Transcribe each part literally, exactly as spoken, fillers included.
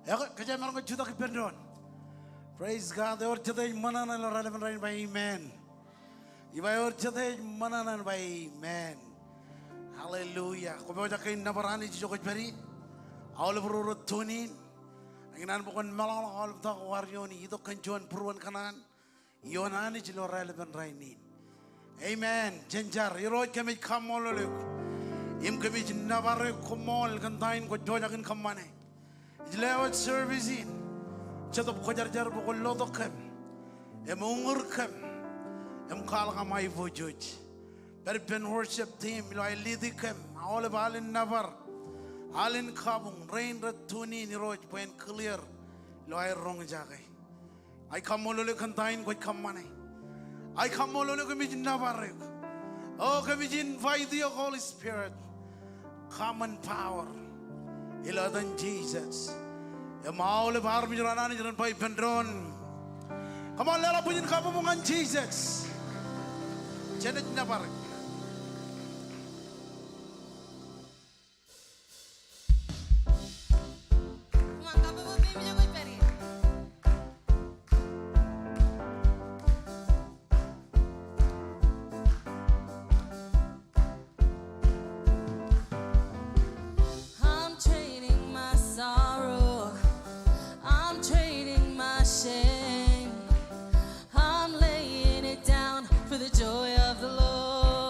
Ekwe, kōjeañ maroñ ke jutak ippān doon. Praise God. Ewōr jete ej ṃōṇōṇō ilo raelepen rainin ba amen. Iba ewōr jete ej ṃōṇōṇō ba amen. Hallelujah. Kwō pojak ke in nōbar Anij ijo kwōj pād ie. Aolep ro rej tune in. Ikōṇaan bwe kwōn meḷọkḷọk aolep ta ko kwaar ioon itok kōn juon būruon kōṇaan. Ioon Anij ilo raelepen rainin. Amen. Jen jar. Irooj, kōmij kaṃṃoolol eok im kōmij nōbar eok koṃṃool kōn ta in kwōj pojak in kōṃṃane. Ij lewōj service in. Jetōb Kwōjarjar bwe kwōn lotok kōm im uñūr kōm im kwaḷọk aṃ aiboojoj. Pād ippān worship team ilo aer lead kōm, aolep alen nōbar, alen kabuñ, rein rej tune in, Irooj, bwe en clear ilo aer roñjake. Ij kaṃṃoolol eok kōn ta in kwōj kōṃṃane. Ij kaṃṃoolol eok, kōmij nōbar eok. O, kōmij invite eok Holy Spirit. Come in power. Ilo etan Jisōs. Im aolep armej ro an Anij ren ba ippān doon, come on, leḷọk bwijin kabbokbok ñan Jisōs. Jen ej nōbar eok. I'm trading my sorrow. I'm trading my shame. I'm laying it down for the joy of the Lord.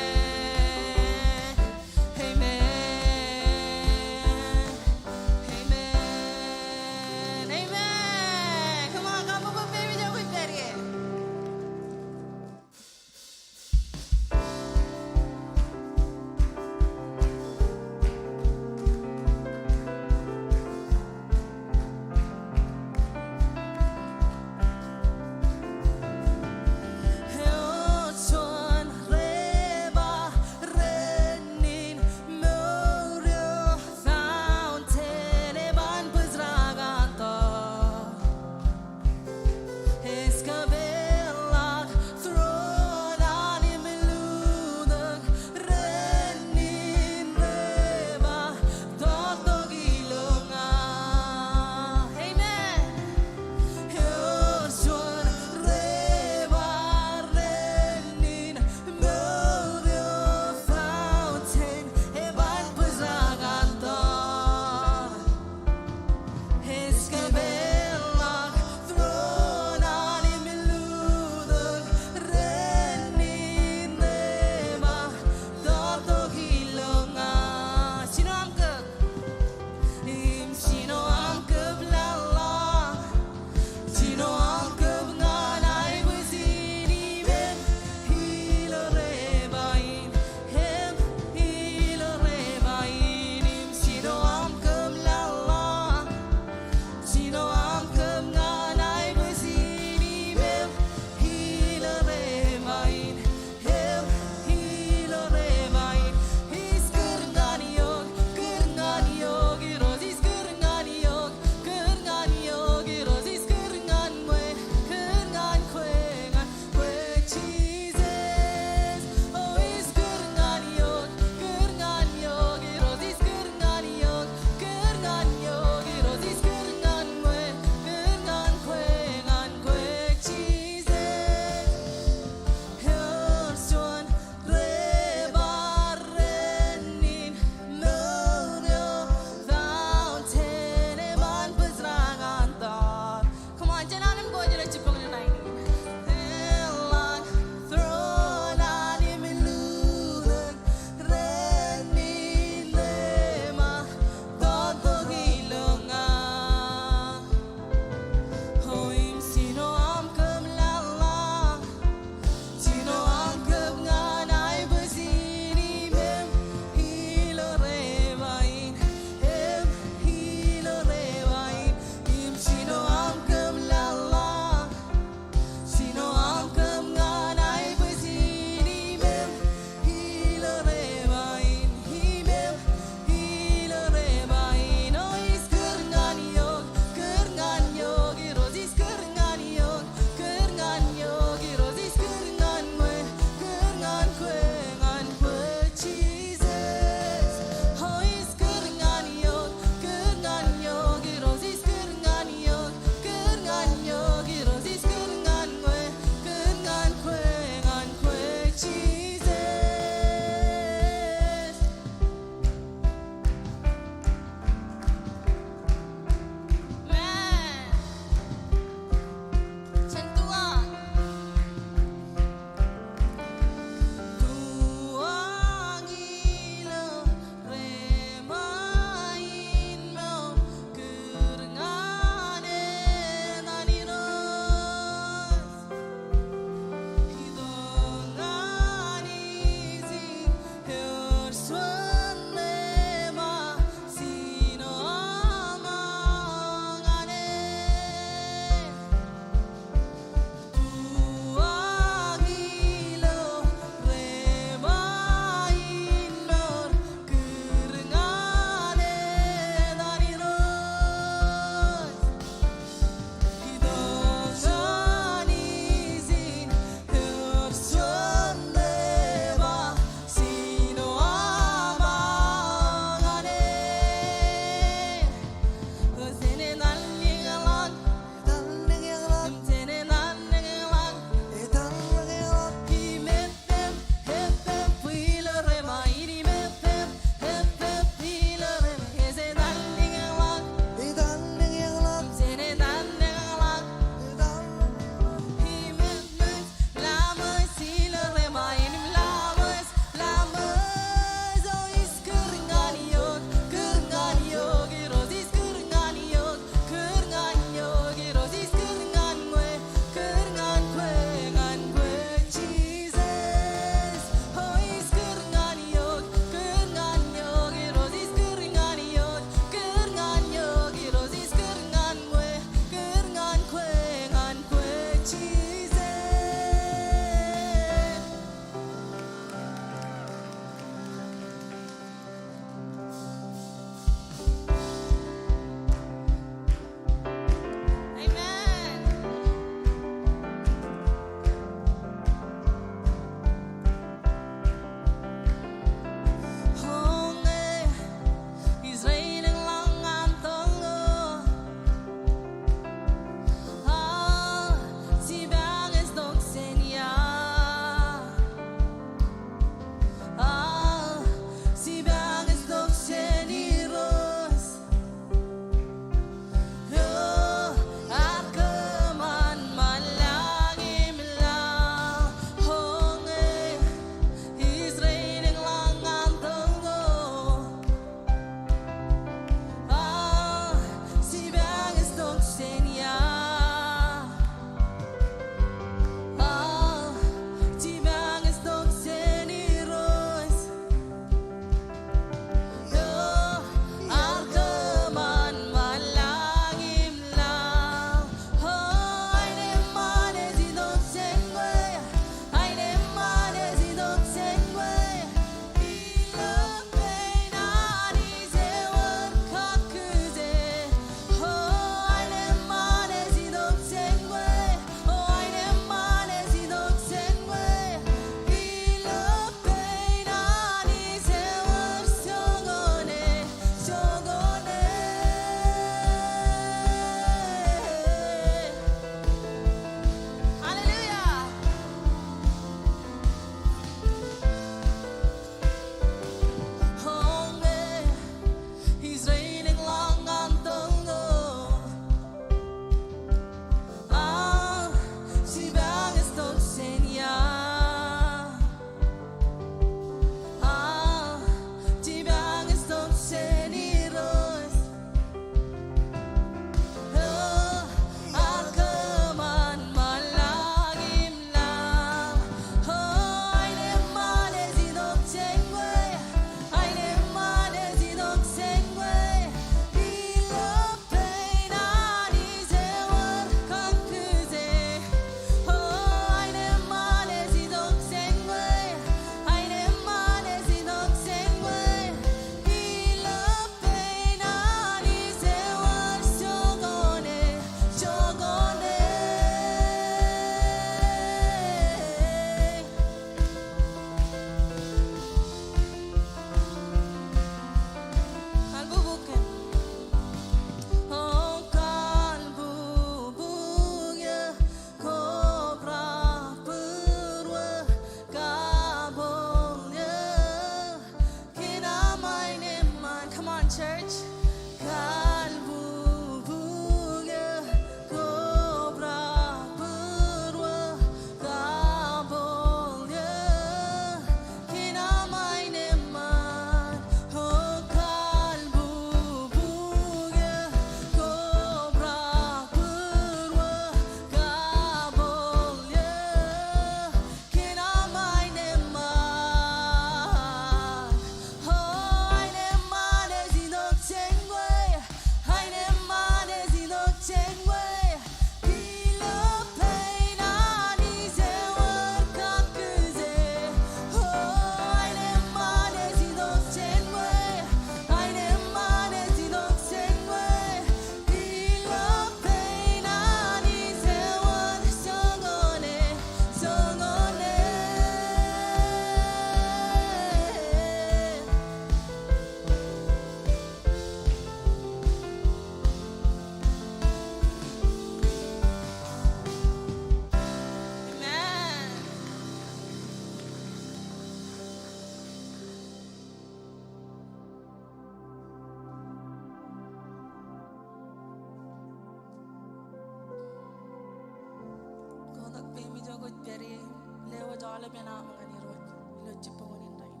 Ej aolepen aṃ ñan Irooj ilo jibboñōn in rainin.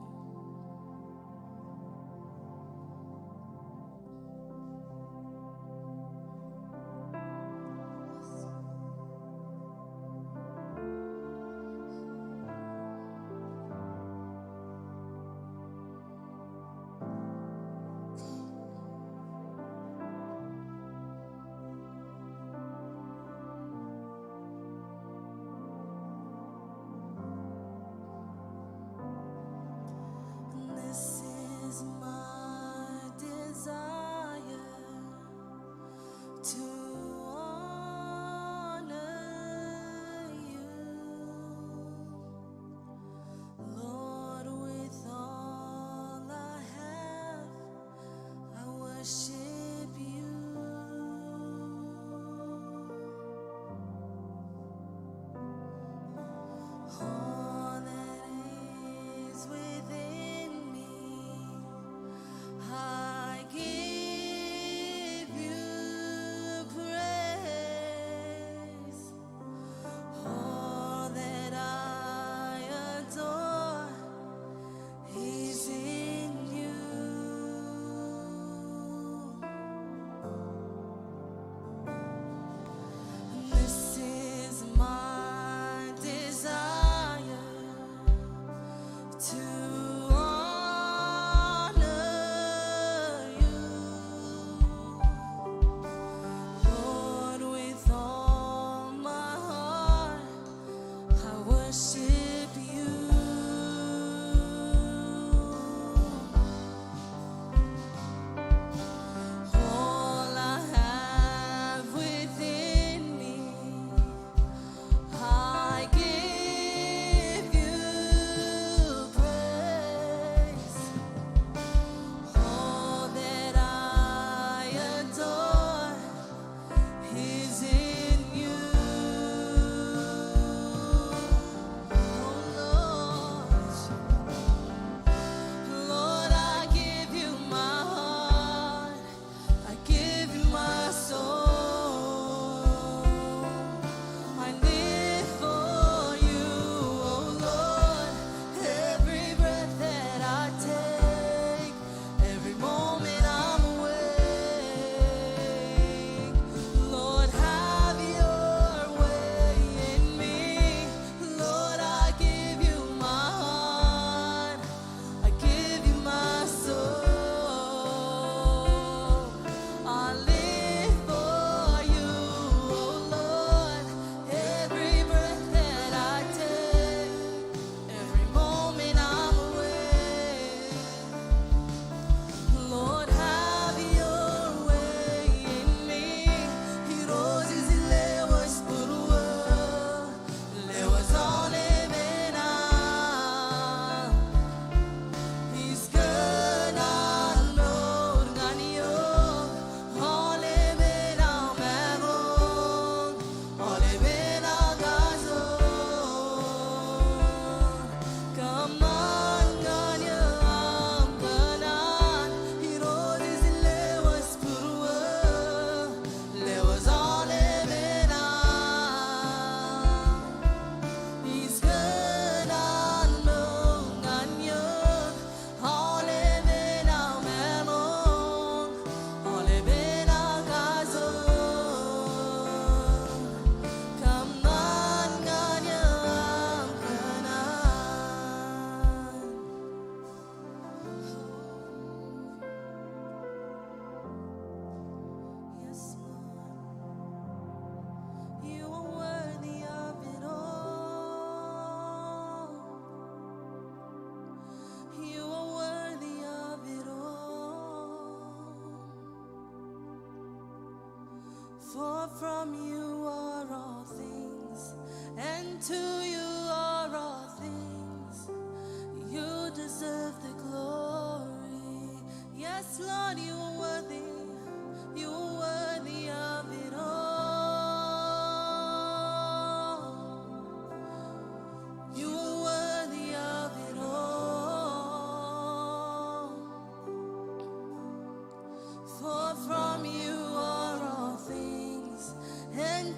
This is my desire to honor you. Lord, with all I have, I worship you. All that is within me, I give you praise. All that I adore is in you. This is my desire to honor you. Lord, with all my heart, I worship you. All I have within me, I give you praise. All that I adore is in you. Oh Lord, Lord, I give you my heart. I give you my soul. I live for you, oh Lord. Every breath that I take, every moment I'm awake, Lord, have your way in me. Lord, I give you my heart. I give you my soul. I live for you, oh Lord. Every breath that I take, every moment I'm awake, Lord, have your way in me. Irooj ej lewōj būruō, lewōj aolepen aṃ. Ij kōṇaan mour ñan eok, aolepen aṃ maroñ, aolepen aṃ kajoor. Kōṃṃan ñan eō aṃ kōṇaan, Irooj ej lewōj būruō, lewōj aolepen aṃ. Ij kōṇaan mour ñan eok, aolepen aṃ maroñ, aolepen aṃ kajoor. Kōṃṃan ñan eō aṃ kōṇaan. Yes, Lord. You are worthy of it all. You are worthy of it all. For from you are all things, and to you are all things. You deserve the glory. Yes, Lord, you are worthy. You are worthy of it all. You are worthy of it all. For from you are all things, and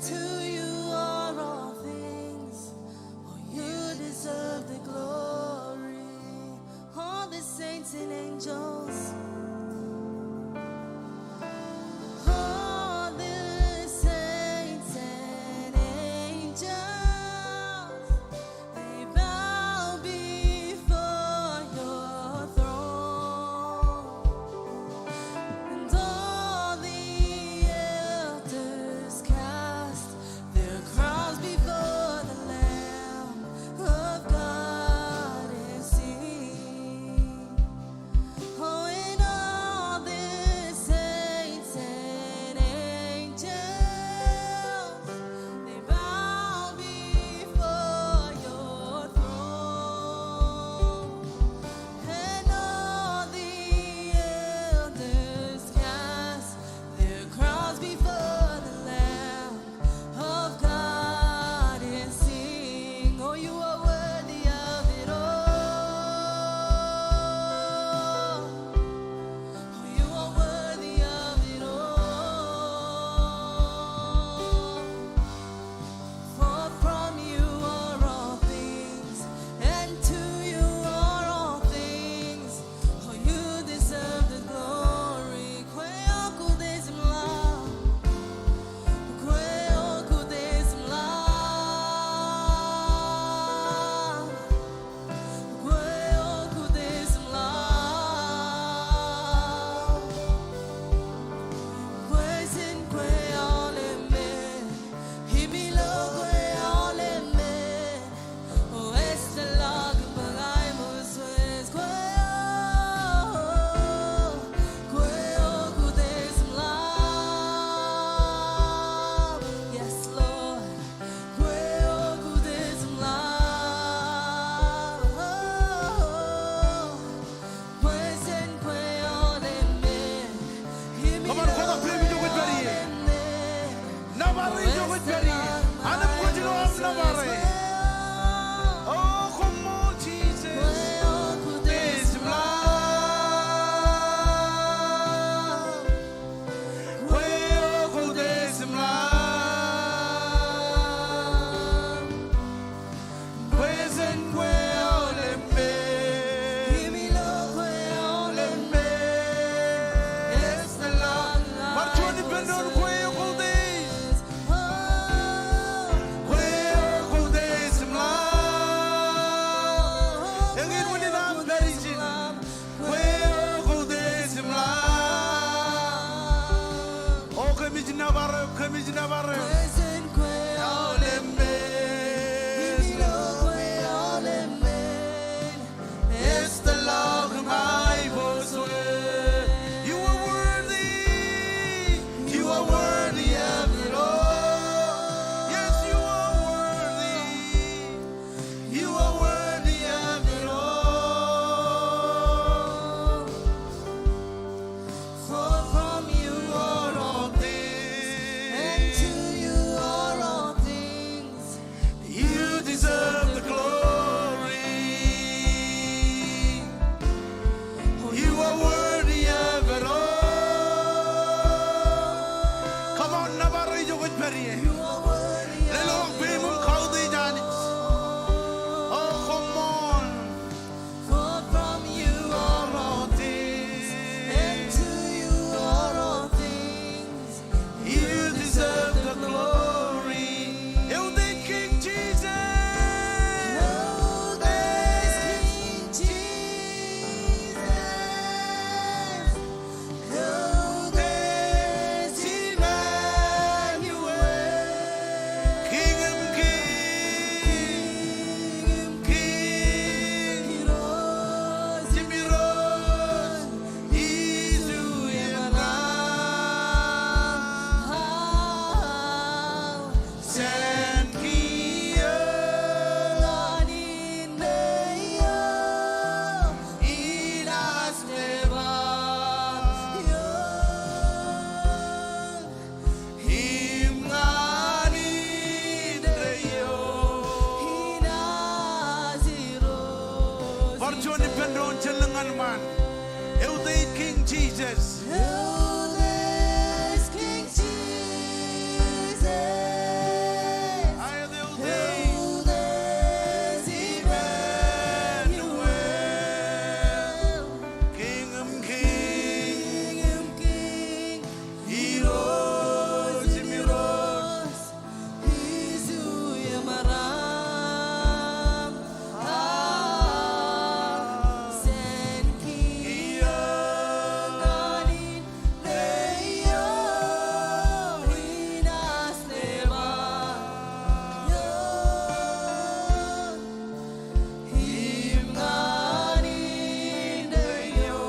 ñan ṃaan. Eutiej King Jesus. Eutiej King Jesus. Aet eutiej. Eutiej Emmanuel. King im king. King im king. Irooj im irooj. Isu eo maroñ, a, jān kiiō, kōn in leio, inaaj lebaḷ eō. Im kōn in leio,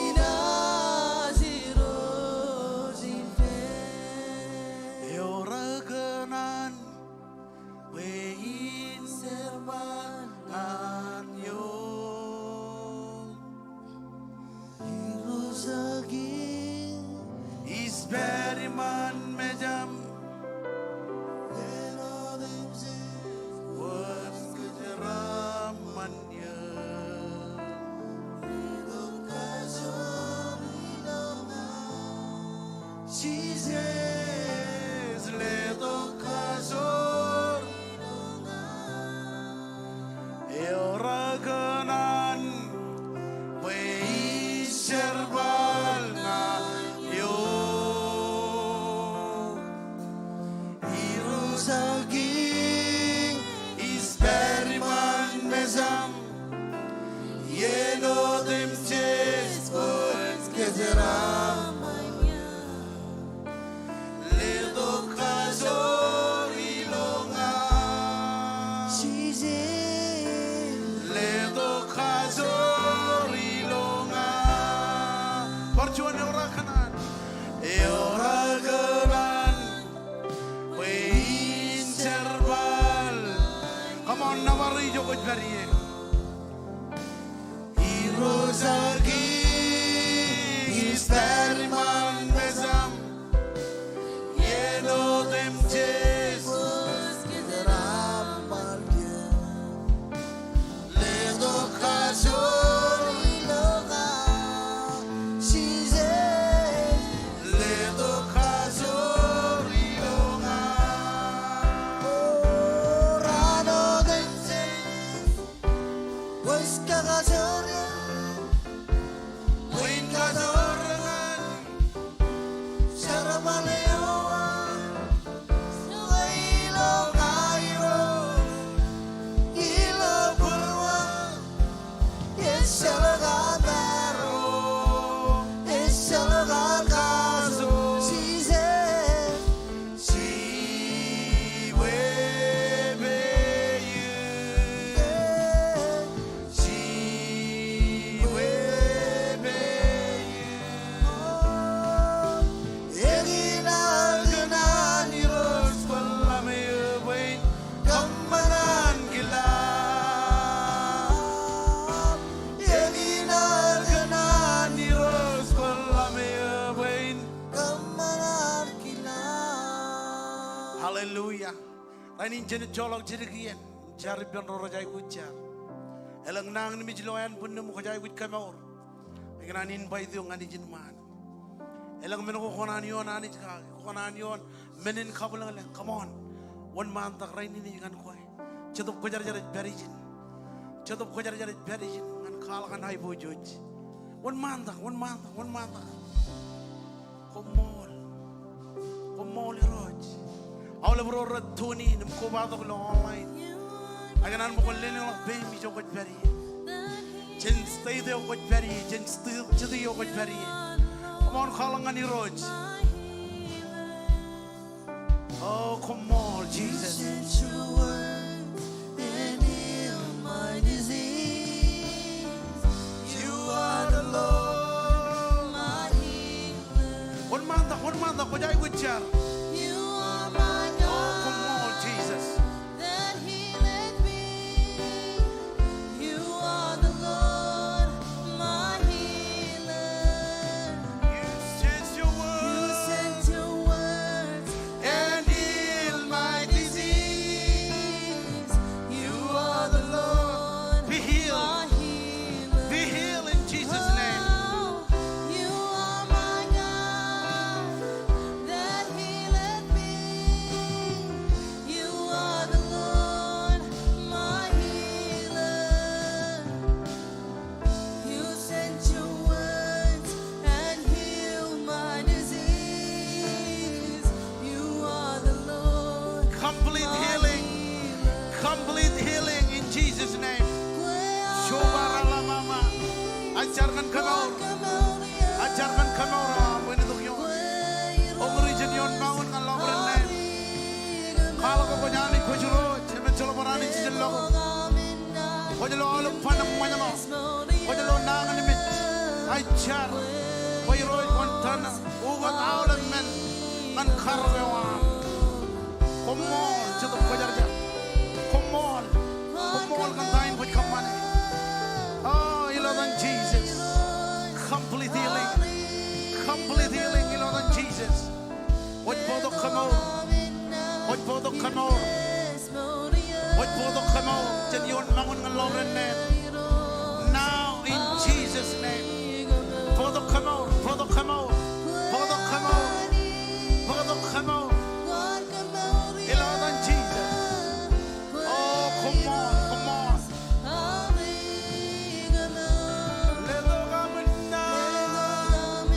inaaj irooj in pād. Eo rekōṇaan bwe in jerbal ñan eok. Irooj ak King, ij pād iṃaan mejaṃ. Āinwōt im jej kwōj kōjeraaṃṃan eō. Letok kajoor ilo ña. Jisōs, letok kajoor ilo ña. Eo rekōṇaan bwe ij jerbal ñan eok. Irooj ak King, ij pād iṃaan mejaṃ. Āinwōt im jej kwōj kōjeraaṃṃan eō. Letok kajoor ilo ña. Jisōs. Letok kajoor ilo ña. Bar juon, eo rekōṇaan. Eo rekōṇaan bwe in jerbal. Come on, nōbar ijo kwōj pād ie. Irooj ak King, ij pād iṃaan mejaṃ. Āinwōt im jej kwōj kōjeraaṃṃan eō. Letok kajoor ilo ña, Jisōs. Letok kajoor ilo ña. O, raan otemjej kwōj kakajoor eō. Bwe in kajoor ñan jerbal eo aō. Ilo ña Irooj, ilo būruō, ejjeḷọk aō maro, ejjeḷọk aō kajoor, Jisōs. Ji weepeein. Ji weepeein. Eñin aō kōṇaan Irooj kwōn ḷame eō bwe in kōṃṃan an kilaak. Eñin aō kōṇaan Irooj kwōn ḷame eō bwe in kōṃṃan an kilaak. Hallelujah. Rainin jenaaj joḷọk jidik iien, jar ippān ro rej aikuj jar. Elōñ nañinmej ilo ānbwinnūṃ kwōj aikuj kōmour, ikōṇaan invite eok ñan ijin ṃaan. Elōñ men ko kōṇaan ioon Anij kake, kōṇaan ioon men in kabwilōñlōñ, come on. Wōnṃaantak rainin ij ñan kwe. Jetōb Kwōjarjar ej pād ijin. Jetōb Kwōjarjar ej pād ijin ñan kwaḷọk an aiboojoj. Wōnṃaantak, wōnṃaantak, wōnṃaantak. Koṃṃool. Koṃṃool Irooj. Aolep ro rej tune in im kobatok ilo online. Ak ikōṇaan bwe kwōn lelōñḷọk peiṃ ijo kwōj pād ie. Jān state eo kwōj pād ie, jān state, city eo kwōj pād ie. Come on, kwaḷọk ñan Irooj. O, koṃṃool, Jesus. You sent your word and healed my disease. You are the Lord, my healer. Wōnṃaantak, wōnṃaantak, kwōj aikuj jar. You are my God. O, koṃṃool, Jesus. That healeth me. You are the Lord, my healer. You sent your word. You sent your word and healed my disease. Kwaḷọk ke kwōj Anij, kwōj Irooj, emān ejjeḷọk bar Anij ijellọkū. Kwōj lo aolep ban im ṃōjṇọ. Kwōj lo nañinmej. Ij jar bwe Irooj kwōn tōn ukōt aolep men ñan karōk eo aṃ. Koṃṃool, Jetōb Kwōjarjar. Koṃṃool. Koṃṃool kōn ta in kwōj kōṃṃane. O, ilo etan Jisōs. Complete healing. Complete healing ilo etan Jisōs. Kwōj bōktok kōmour. Kwōj bōktok kōmour. Kwōj bōktok kōmour jān ioon ṃōñūn ñan lọpiden neen. Now in Jesus' name. Bōktok kōmour, bōktok kōmour, bōktok kōmour, bōktok kōmour. Ilo etan Jisōs. O, koṃṃool, koṃṃool. Letok aṃ naan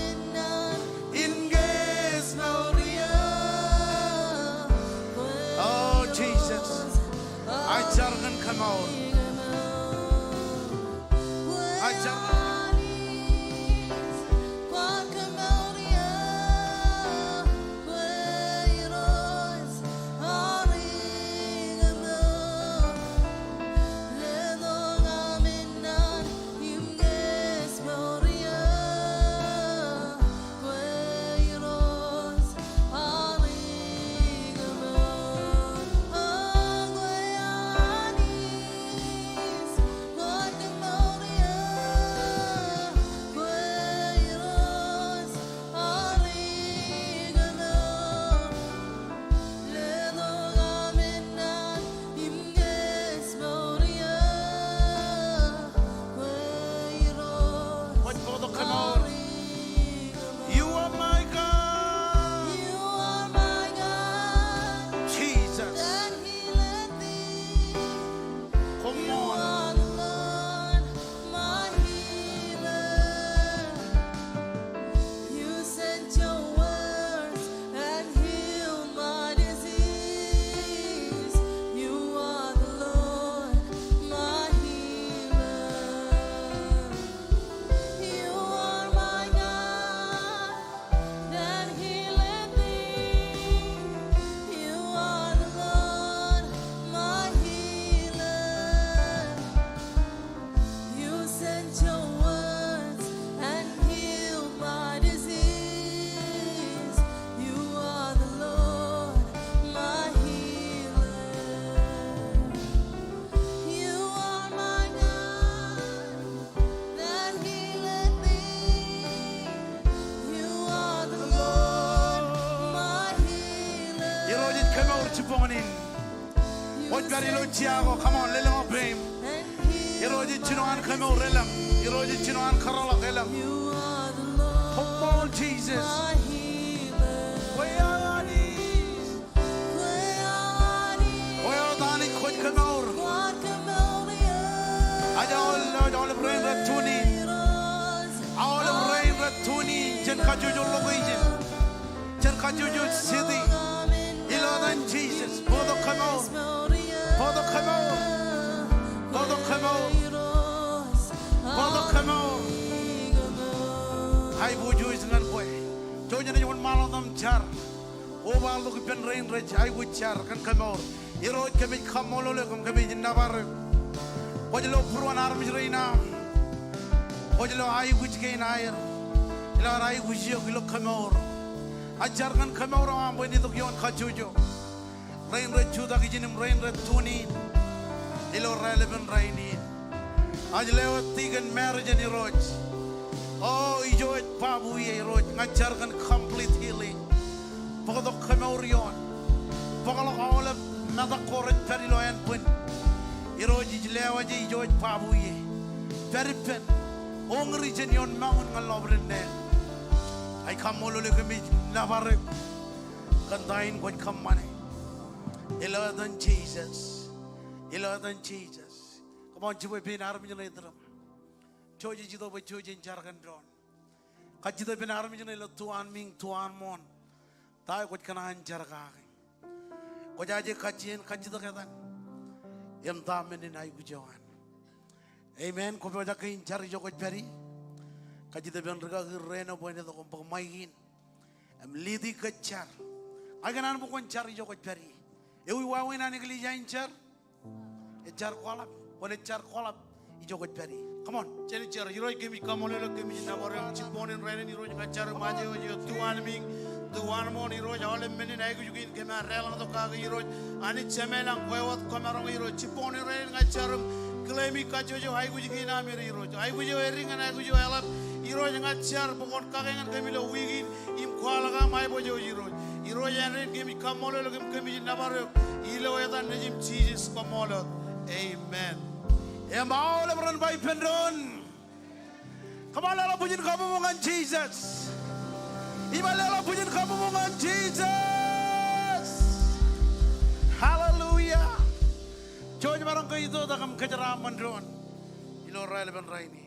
in ke ej mour ia. O, Jisōs. Ij jar ñan kōmour. Ij jar ñan Kwōj bōktok kōmour. You are my God. Jisōs. Koṃṃool. You sent your words and healed my disease. You are the Lord, my healer. You are my God that healeth thee. You are the Lord, my healer. You sent your words and healed my disease. You are the Lord, my healer. You are my God that healeth thee. You are the Lord, my healer. Irooj ej kōmour jibboñōn in. Kwōj pād ilo jea ko, come on, lelōñḷọk peiṃ. Irooj ej jino an kōmour, elōñ. Irooj ej jino an kōtḷọk, elōñ. Koṃṃool Jisōs. Kwe aō Anij. Kwe aō Anij kwōj kōmour. Ej aolep, aolep rein rej tune in. Aolep rein rej tune in jān kajjojo location. Jān kajjojo city. Ilo etan Jisōs. Bōktok kōmour. Bōktok kōmour. Bōktok kōmour. Bōktok kōmour. Aiboojoj ñan kwe. Jouj jen wōnṃaanḷọk im jar. Kobaḷọk ippān rein rej aikuj jar kōn kōmour. Irooj kōmij kaṃṃoolol eok im kōmij nōbar eok. Kwōj lo būruon armej rein aṃ. Kwōj lo aikuj kein aer. Ilo ad aikuj eok ilo kōmour. Ij jar kōn kōmour eo aṃ bwe en itok ioon kajjojo. Rein rej jutak ijin im rein rej tune in. Ilo raelepen rainin. Ij lewōj tikōn marriage in Irooj. O ijo ej babu ie Irooj. Ña ij jar kōn complete healing. Bōktok kōmour ioon. Bōkḷọk aolep metak ko rej pād ilo ānbwin. Irooj ij lewōj e ijo ej babu ie. Pād ippān. Oñri jān ioon ṃōñūn ñan lọpiden neen. Ij kaṃṃoolol eok im ij nōbar eok. Kōn ta in kwōj kōṃṃane. Ilo etan Jisōs. Ilo etan Jisōs. Come on, jibwe pein armej ṇe iturūṃ. Jouj ej itok bwe jouj jen jar kōn doon. Kajjitōk ippān armej ṇe ilo tuanmiiñ, tuanmooṇ. Ta eo kwōj kōṇaan jar kake. Kwōj aje kajjien kajjitōk etan. Im ta men in aikuj eo an. Amen. Kwō pojak ke in jar ijo kwōj pād ie. Kajjitōk ippān rikaki rein eo bwe en itok im bōk ṃaik in. Im lead e kōj jar. Ikōṇaan bwe kwōn jar ijo kwōj pād ie. Ewi wāween an eklejia in jar? Ej jar kwaḷọk. Kwōn ej jar kwaḷọk ijo kwōj pād ie. Come on, jen jar. Irooj, kōmij kaṃṃoolol eok, kōmij nōbar eok. Jibboñōn rainin Irooj ña ij jar im aje wōj eo, tu anmiiñ, tu anmooṇ Irooj, aolep men in aikuj kein kōm ar deḷọñtok kake Irooj. Anij Jemem ilañ, kwe wōt kwōmaroñ Irooj. Jibboñōn rainin ña ij jar im claim-i kajjojo aikuj kein aṃ er Irooj. Aikuj eo edik ñan aikuj eo eḷap Irooj, ña ij jar bwe kwōn kake ñan kōm ilo wiik in im kwaḷọk aṃ aiboojoj Irooj. Irooj, āindein kōmij kaṃṃoolol eok im kōmij nōbar eok ilo etan Nejiṃ Jisōs, koṃṃool wōt. Amen. Im aolep ren ba ippān doon. Come on, leḷọk bwijin kabbokbok ñan Jisōs. Im leḷọk bwijin kabbokbok ñan Jisōs. Hallelujah. Jouj maroñ ke itoitak im kōjeraaṃṃan doon ilo raelepen rainin.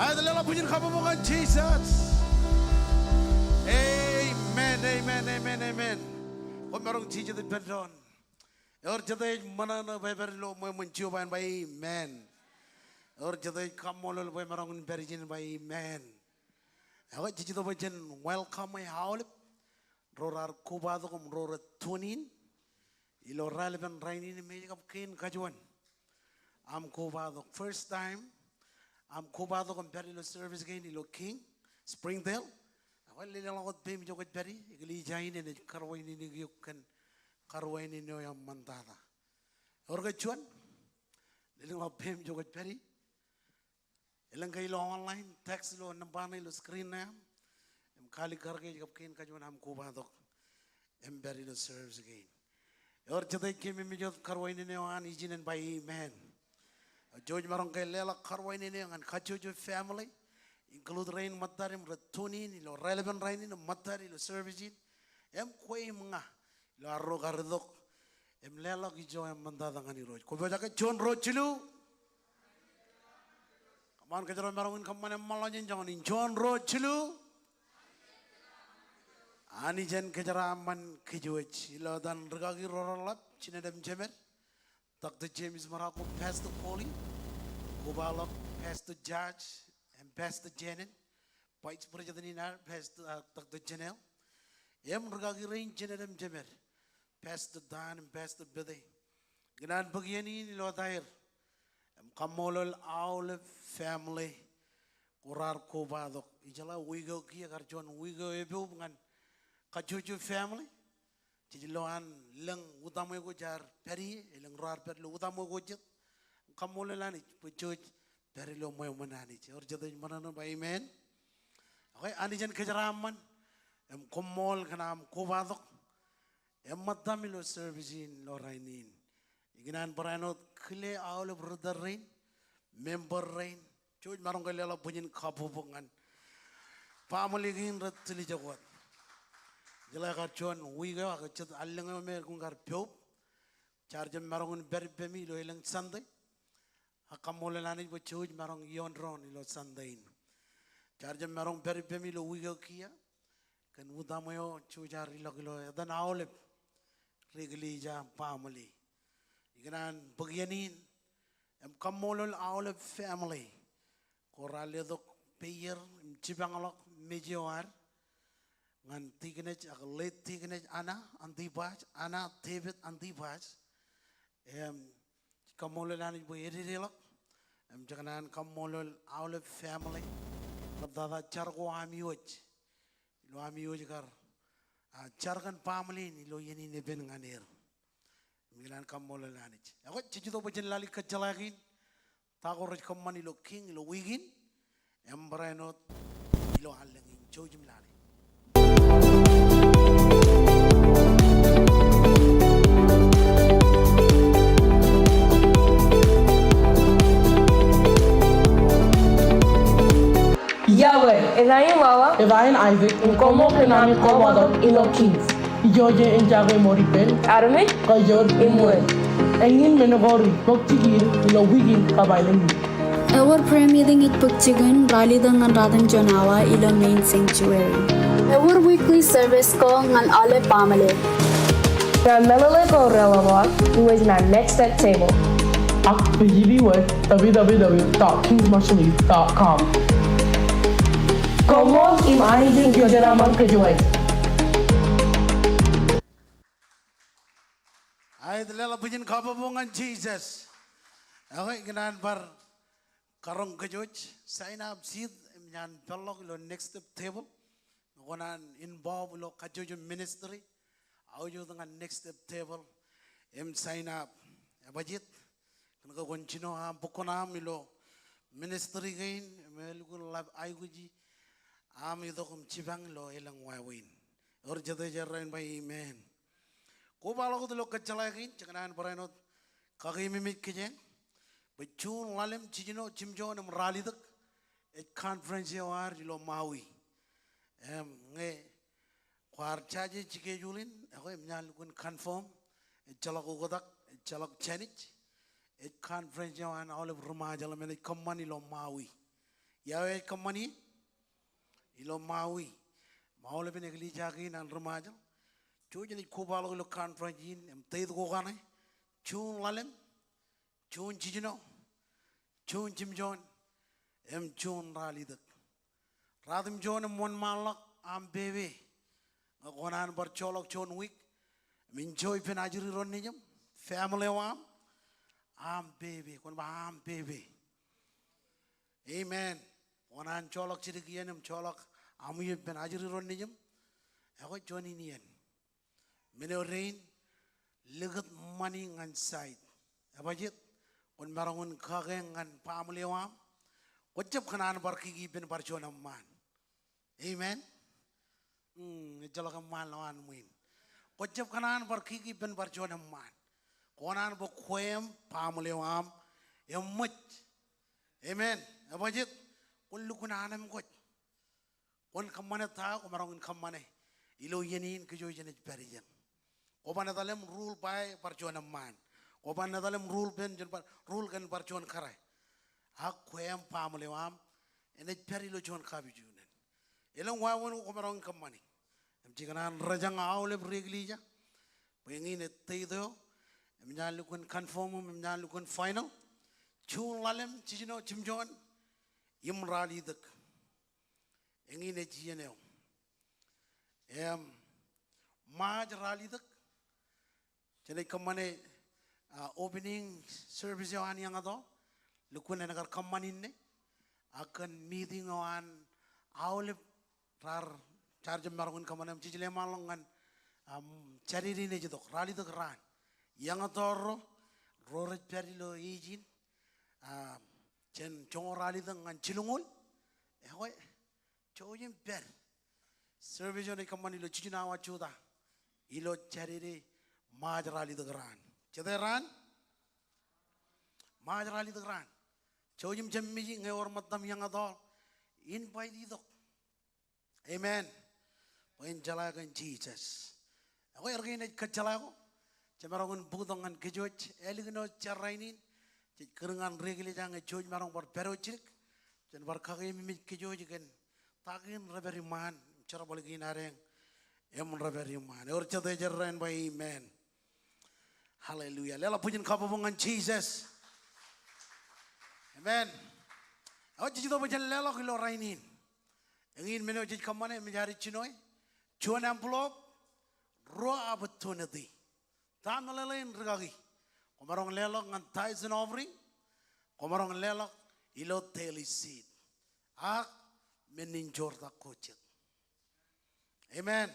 Aet, leḷọk bwijin kabbokbok ñan Jisōs. Amen, amen, amen, amen. Koṃ maroñ jijet ippān doon. Ewōr jete ej ṃōṇōṇō bwe epād ilo ṃweo ṃōn Jeova en ba amen. Ewōr jete ej kaṃṃoolol bwe emaroñ in pād ijin en ba amen. Ekwe, jej itok bwe jen welcome-e aolep ro raar kobatok im ro rej tune in ilo raelepen rainin im ej kab kein kajuon aṃ kobatok. First time aṃ kobatok im pād ilo service kein ilo King Springdale, ekwe, lelōñḷọk wōt peiṃ ijo kwōj pād ie, eklejia in enaaj karuwaineneik eok kōn karuwainene eo eṃṃantata. Ewōr ke juon? Lelōñḷọk peiṃ ijo kwōj pād ie. Elōñ ke ilo online, text ilo nōṃba ṇe ilo screen ṇe aṃ im kaalikkar ke ej kab kein kajuon aṃ kobatok im pād ilo service kein. Ewōr jete ej keememej wōt karuwainene eo an ijin en ba amen. Jouj maroñ ke leḷọk karuwainene eo ñan kajjojo family, include rein ṃōttad im rej tune in ilo raelepen rainin im ṃōttad ilo service in, im kwe im ña ilo arro kar itok im leḷọk ijo eṃṃantata ñan Irooj. Kwō pojak ke? Juon, ruo, jilu. Come on, kōjro maroñ in kōṃṃan eṃṃanḷọk jān joñan in. Juon, ruo, jilu. Anij en kōjeraaṃṃan kōjwōj ilo etan rikaki ro reḷap, jined im jemed, Doctor James Marocco, Pastor Coley, kobaḷọk Pastor George, im Pastor Janet, Vice President in ad, Pastor, uh, Doctor Janelle, im rikaki rein jined im jemed, Pastor Dan im Pastor Bete. Ikōṇaan bōk iien in ilo etaer im kaṃṃoolol aolep family ko raar kobatok. Ijeḷā wiik eo kiiō kar juon wiik eo epoub ñan kajjojo family. Jej lo an lōñ utaṃwe ko jaar pād ie, elōñ ro raar pād ilo utaṃwe ko jet. Kaṃṃoolol Anij bwe jej pād ilo ṃweo ṃōn Anij. Ewōr jete ej ṃōṇōṇō ba amen. Okay, Anij en kōjeraaṃṃan im koṃṃool kōn aṃ kobatok im ṃōttaṃ ilo service in ilo rainin. Ikōṇaan barāinwōt kile aolep ritōl rein, member rein, jouj maroñ ke leḷọk bwijin kabbokbok ñan family kein rej tiljek wōt. Jeḷā kar juon wiik eo ak jet allōñ eo me elukkuun kar poub. Jaar jab maroñ in pād ippemi ilo elōñ Sunday. Ak kaṃṃoolol Anij bwe jouj maroñ ioon doon ilo Sunday in. Jaar jab maroñ pād ippemi ilo wiik eo kiiō kōn utaṃwe eo jej ar ilọk ilo etan aolep ri eklejia family. Ikōṇaan bōk iien in im kaṃṃoolol aolep family ko raar letok peier im jipañḷọk mej eo ad ñan Tikōnej ak late Tikōnej Anna Antipas, Anna David Antipas. Im kaṃṃoolol Anij bwe ededeḷọk. Im jekōṇaan kaṃṃoolol aolep family rej tata jar ko ami wōj ilo ami wōj kar, ah, jar kōn family in ilo iien in epen ñan er. Im ikōṇaan kaṃṃoolol Anij. Ekwe, jej itok bwe jen lale kōjjeḷā kein ta ko rej kōṃṃan ilo kiiñ ilo wiik in, im barāinwōt ilo allōñ in. Jouj im lale. Iọkwe. Eñin aō wawa. Eñin Isaac. Im koṃṃool kōn ami kobatok ilo Kings. Ijo ej jake ṃōk ippān armej, kajoor im wōt. Eñin men ko rej bōk jikin ilo wiik in kab aelōñ in. Ewōr prayer meeting ej bōk jikin ralitōk ñan ratimjuon awa ilo main sanctuary. Ewōr weekly service ko ñan aolep baaṃle. Ñan meḷeḷe ko reḷapḷọk, iwōj ñan next step table. Ak visit iwōj W W W dot kings marshallese dot com. Koṃṃool im Anij en kōjeraaṃṃan kōj wōj. Aet, leḷọk bwijin kabbokbok ñan Jisōs. Ekwe, ikōṇaan bar karoñ kōj wōj, sign up seat, im ñan peḷḷọk ilo next step table. Ñe kwōṇaan involve ilo kajjojo ministry, aujot ñan next step table im sign up. Ebajeet, kōn ke kwōn jino aṃ, bōk kuṇaaṃ ilo ministry kein, im elukkuun ḷap aikuji aṃ itok im jipañ ilo elōñ wāween. Ewōr jet ej errā in ba amen. Kobaḷọk wōt ilo kōjjeḷā kein, jekōṇaan barāinwōt kakeememej kōjeañ bwe June ḷalem, jiljino, jimjuon im ralitōk ej conference eo ad ilo Maui. Im ñe kwaar jaje schedule in, ekwe, im ña lukkuun confirm, ejjeḷọk oktak, ejjeḷọk jānij, ej conference eo an aolep ri-Ṃajeḷ im enaaj kōṃṃan ilo Maui. Ia eo ej kōṃṃani? Ilo Maui. Im aolepen eklejia kein an ri-Ṃajeḷ, jouj jenaaj kobaḷọk ilo conference in, im date ko kaṇe, June ḷalem, June jiljino, June jimjuon, im June ralitōk. Ratimjuon im wōnṃaanḷọk aṃ pepe. Ñe kwōṇaan bar joḷọk juon wiik im enjoy ippān ajri ro nejiṃ, family eo aṃ, aṃ pepe. Kwōn ba aṃ pepe. Amen. Kwōṇaan joḷọk jidik iien im joḷọk aṃ iiō ippān ajri ro nejiṃ. Ekwe, juon in iien. Men eo dein, likūt ṃani ñan side. Ebajeet, kwōn maroñ in kake ñan family eo aṃ. Kwōjab kōṇaan bar kiki ippān bar juon eṃṃaan. Amen. Hmm, ejjeḷọk eṃṃaan ḷọk an ṃwiin. Kwōjab kōṇaan bar kiki ippān bar juon eṃṃaan. Kwōṇaan bwe kwe im family eo aṃ eṃōj. Amen. Ebajeet, kwōn lukkuun anemkwōj. Kwōn kōṃṃane ta eo kwōmaroñ in kōṃṃane ilo iien in kōj wōj jenaaj pād ijeṇ. Kwōban etal im rule by bar juon eṃṃaan. Kwōban etal im rule ippān juon bar, rule kōn bar juon kōrā. Ak kwe im family eo aṃ enaaj pād ilo juon kapijuknen. Elōñ wāween ko kwōmaroñ in kōṃṃani. Im jekōṇaan rōjañ aolep ri eklejia bwe eñin ej date eo im ña lukkuun confirm im ña lukkuun final. June ḷalem, jiljino, jimjuon im ralitōk. Eñin ej iien eo. Im March ralitōk, jenaaj kōṃṃane, ah, opening service eo an Yāngto. Lukkuun en kar kōṃṃan inne. Ak kōn meeting eo an aolep raar, jaar jab maroñ in kōṃṃane im jej leṃaanḷọk ñan, um, Jādede in ej itok, ralitōk raan. Yāngto ro, ro rej pād ilo age in, ah, jān joñoul ralitōk ñan jilñuul. Ekwe, jouj im pād. Service eo enaaj kōṃṃan ilo jiljino awa jutak ilo Jādede March ralitōk raan. Jete raan? Ṃaaj ralitōk raan. Jouj im jab miji ñe ewōr ṃōttam iọñ at all. Invite itok. Amen. Bwe en jeḷā kōn Jisōs. Ekwe, erkein ej kōjjeḷā ko, jemaroñ in bōktok ñan kōj wōj ālikin wōj jar rainin. Jej kūr ñan ri-eklejia ñe jouj maroñ bar pād wōj jidik. Jen bar kakeememej kōj wōj kōn ta kein rej pād iṃaan, jerbal kein adeañ im rej pād iṃaan. Ewōr jete ej errā in ba amen. Hallelujah. Leḷọk bwijin kabbokbok ñan Jisōs. Amen. Eo, jej itok bwe jen leḷọk ilo rainin. Eñin men eo jej kōṃṃane, eṃōj ad jino e. Juon envelope, ruo opportunity. Ta meḷeḷein rikaki? Kwōmaroñ leḷọk ñan tithes and offering. Kwōmaroñ leḷọk ilo daily seed. Ak men in joortak ko jet. Amen.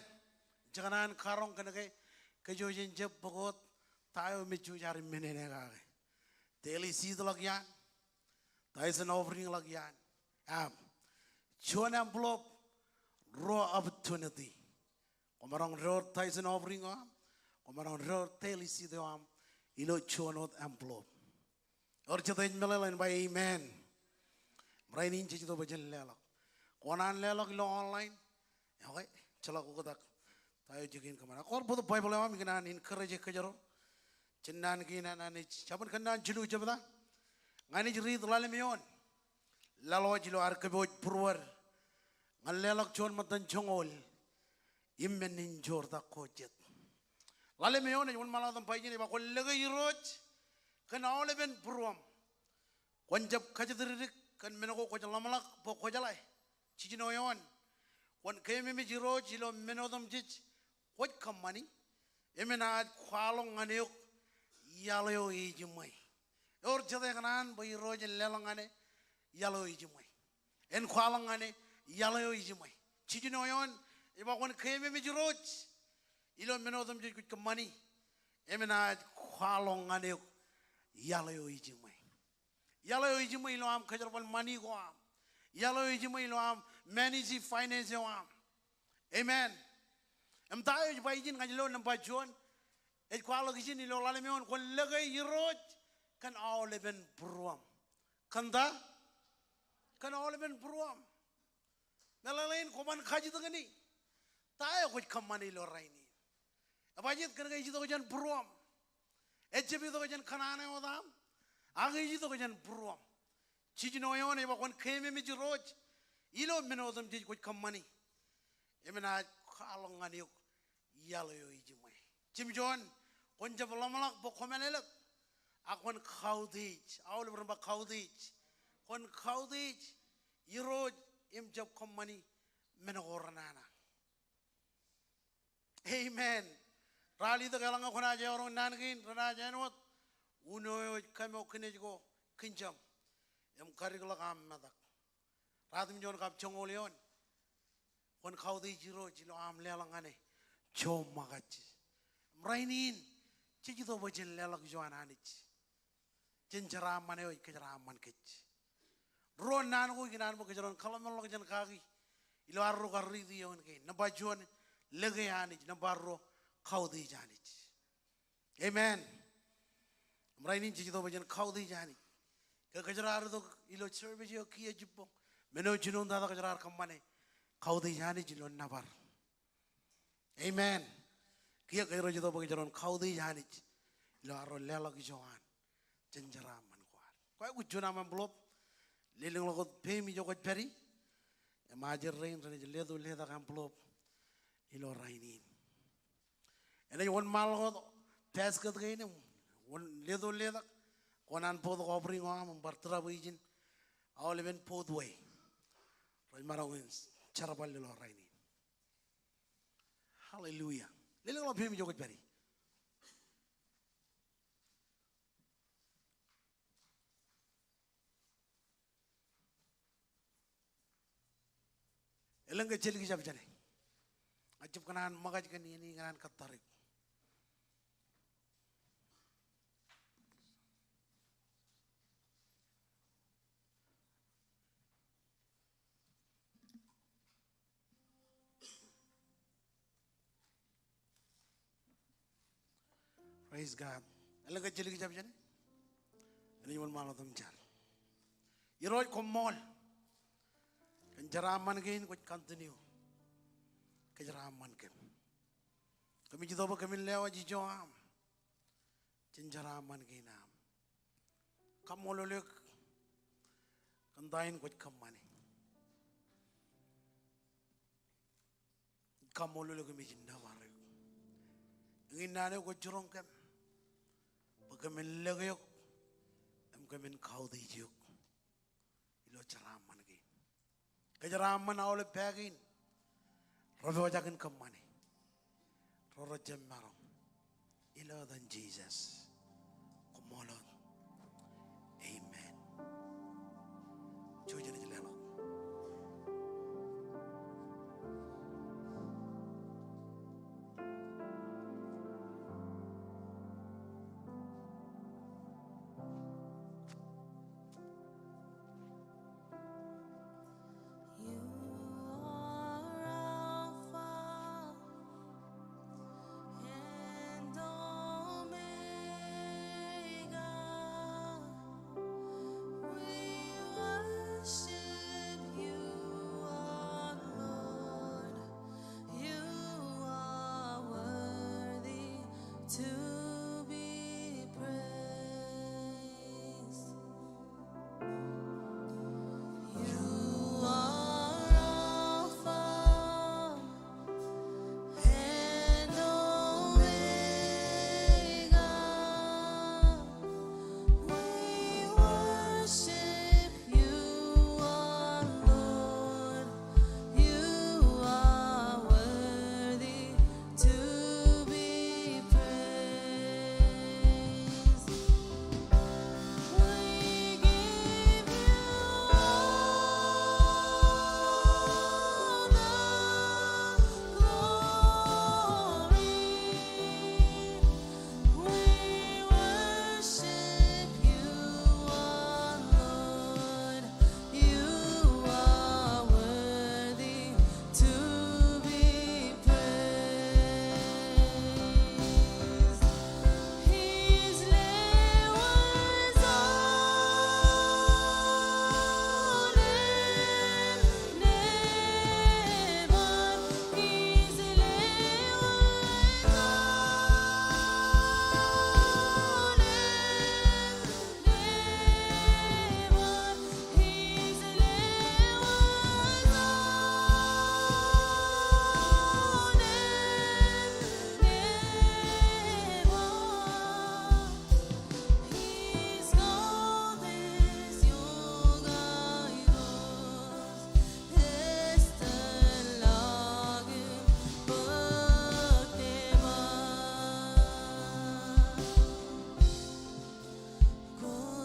Jekōṇaan karoñ kōnke kōj wōj en jab bōk wōt ta eo me jej aer men in kake. Daily seed ḷọk iaan. Tithes and offering ḷọk iaan. Am. Juon envelope, ruo opportunity. Kwōmaroñ door tithes and offering eo aṃ. Kwōmaroñ door daily seed eo aṃ ilo juon wōt envelope. Ewōr jete ej meḷeḷe in ba amen. Rainin jej itok bwe jen leḷọk. Kwō kōṇaan leḷọk ilo online. Ekwe, ejjeḷọk oktak ta eo jej kein kōṃṃane. Kwōr bōktok Baibōḷ eo aṃ ikōṇaan encourage kōjro. Jān naan kein an Anij. Jabōn Kōnnaan jilu jebta. Ña ij riit ḷalem eoon. Laḷ wōj ilo ad kōpooj būruod ñan leḷọk juon ṃōttan joñoul im men in joortak ko jet. Ḷalem eoon ej wōnṃaanḷọk im ba ijin, ej ba kwōn lōke Irooj kōn aolepen būruōṃ. Kwōn jab kajjitōk kōn men ko kwōj ḷōmṇak bwe kwō jeḷā. Jiljino eoon, kwōn keememej Irooj ilo men otemjej kwōj kōṃṃani, im enaaj kwaḷọk ñan eok iaḷ eo ejiṃwe. Ewōr jete ekōṇaan bwe Irooj en leḷọk ñan e iaḷ eo ejiṃwe. En kwaḷọk ñan e iaḷ eo ejiṃwe. Jiljino eoon, ej ba kwōn keememej Irooj ilo men otemjej kwōj kōṃṃani, im enaaj kwaḷọk ñan eok iaḷ eo ejiṃwe. Iaḷ eo ejiṃwe ilo aṃ kōjerbal ṃani ko aṃ. Iaḷ eo ejiṃwe ilo aṃ manage finance eo aṃ. Amen. Im ta eo ej ba ijin ñan ilo nōṃba juon, ej kwaḷọk ijin ilo ḷalem eoon, kwōn lōke Irooj kōn aolepen būruōṃ. Kōn ta? Kōn aolepen būruōṃ. Meḷeḷein kwōban kajjitōk ñan e. Ta eo kwōj kōṃṃane ilo rainin? Ebajeet kōnke ej itok jān būruōṃ. Ejjab itok jān kōṇaan eo wōt aṃ, ak ej itok jān būruōṃ. Jiljino eoon ej ba kwōn keememej Irooj ilo men otemjej kwōj kōṃṃani, im enaaj kwaḷọk ñan eok iaḷ eo ejiṃwe. Jimjuon, kwōn jab ḷōmṇak bwe kwō mālōtlōt, ak kwōn kautiej. Aolep ren ba kautiej. Kwōn kautiej Irooj im jab kōṃṃani men ko renana. Amen. Ralitōk, eḷaññe kwōnaaj eọroñ naan kein, renaaj āinwōt uno eo ej kōmọ kinej ko kinjam im kadikḷọk aṃ metak. Ratimjuon kab joñoul eoon, kwōn kautiej Irooj ilo aṃ leḷọk ñan e joṃōkaj. Im rainin, jej itok bwe jen leḷọk ijo an Anij. Jān jeraaṃṃan eo ej kōjeraaṃṃan kōj. Ruo naan ko ikōṇaan bwe kōjro en kōḷmānḷọkjeṇ kaki ilo arro kar riiti eoon kein. Nōṃba juon, lōke Anij. Nōṃba ruo, kautiej Anij. Amen. Im rainin jej itok bwe jen kautiej Anij. Ke kōjro ar itok ilo service eo kiiō jibboñ, men eo jinoin tata kōjro ar kōṃṃane, kautiej Anij ilo nōbar. Amen. Kiiō kōjro ej itok bwe kōjro en kautiej Anij ilo arro leḷọk ijo an jān jeraaṃṃan ko ad. Kwōj aikuj juon aṃ envelope. Lelōñḷọk wōt peiṃ ijo kwōj pād ie. Im ajri rein renaaj leto letak envelope ilo rainin. Enaaj wōnṃaanḷọk wōt basket kein im wōn leto letak. Kwō kōṇaan bōktok offering eo aṃ im bar drop e ijin aolepen both way. Rej maroñ in jerbal ilo rainin. Hallelujah. Lelōñḷọk peiṃ ijo kwōj pād ie. Elōñ ke je likjab jāne? Ña ij jab kōṇaan ṃōkaj kōn iien in kōṇaan kōttar eok. Praise God. Elōñ ke je likjab jāne? Enaaj wōnṃaanḷọk im jar. Irooj, koṃṃool kōn jeraaṃṃan kein kwōj continue kōjeraaṃṃan kōm. Kōmij itok bwe kōmin lewōj ijo aṃ jān jeraaṃṃan kein aṃ. Kaṃṃoolol eok kōn ta in kwōj kōṃṃane. Kaṃṃoolol eok im ij nōbar eok. Eñin naan eo kwōj jiroñ kōm bwe kōmin lōke eok im kōmin kautiej eok ilo jeraaṃṃan kein. Kōjeraaṃṃan aolep pā kein rej pojak in kōṃṃane. Ro rej jab maroñ. Ilo etan Jisōs. Koṃṃool wōt. Amen. Jouj im leḷọk. You are Alpha and Omega. We worship you, our Lord. You are worthy to be praised. You are Alpha and Omega. We worship you, our Lord. You are worthy to be praised. We give you all the glory. We worship you, our Lord. You are worthy to be praised. His name was on earth, never. His name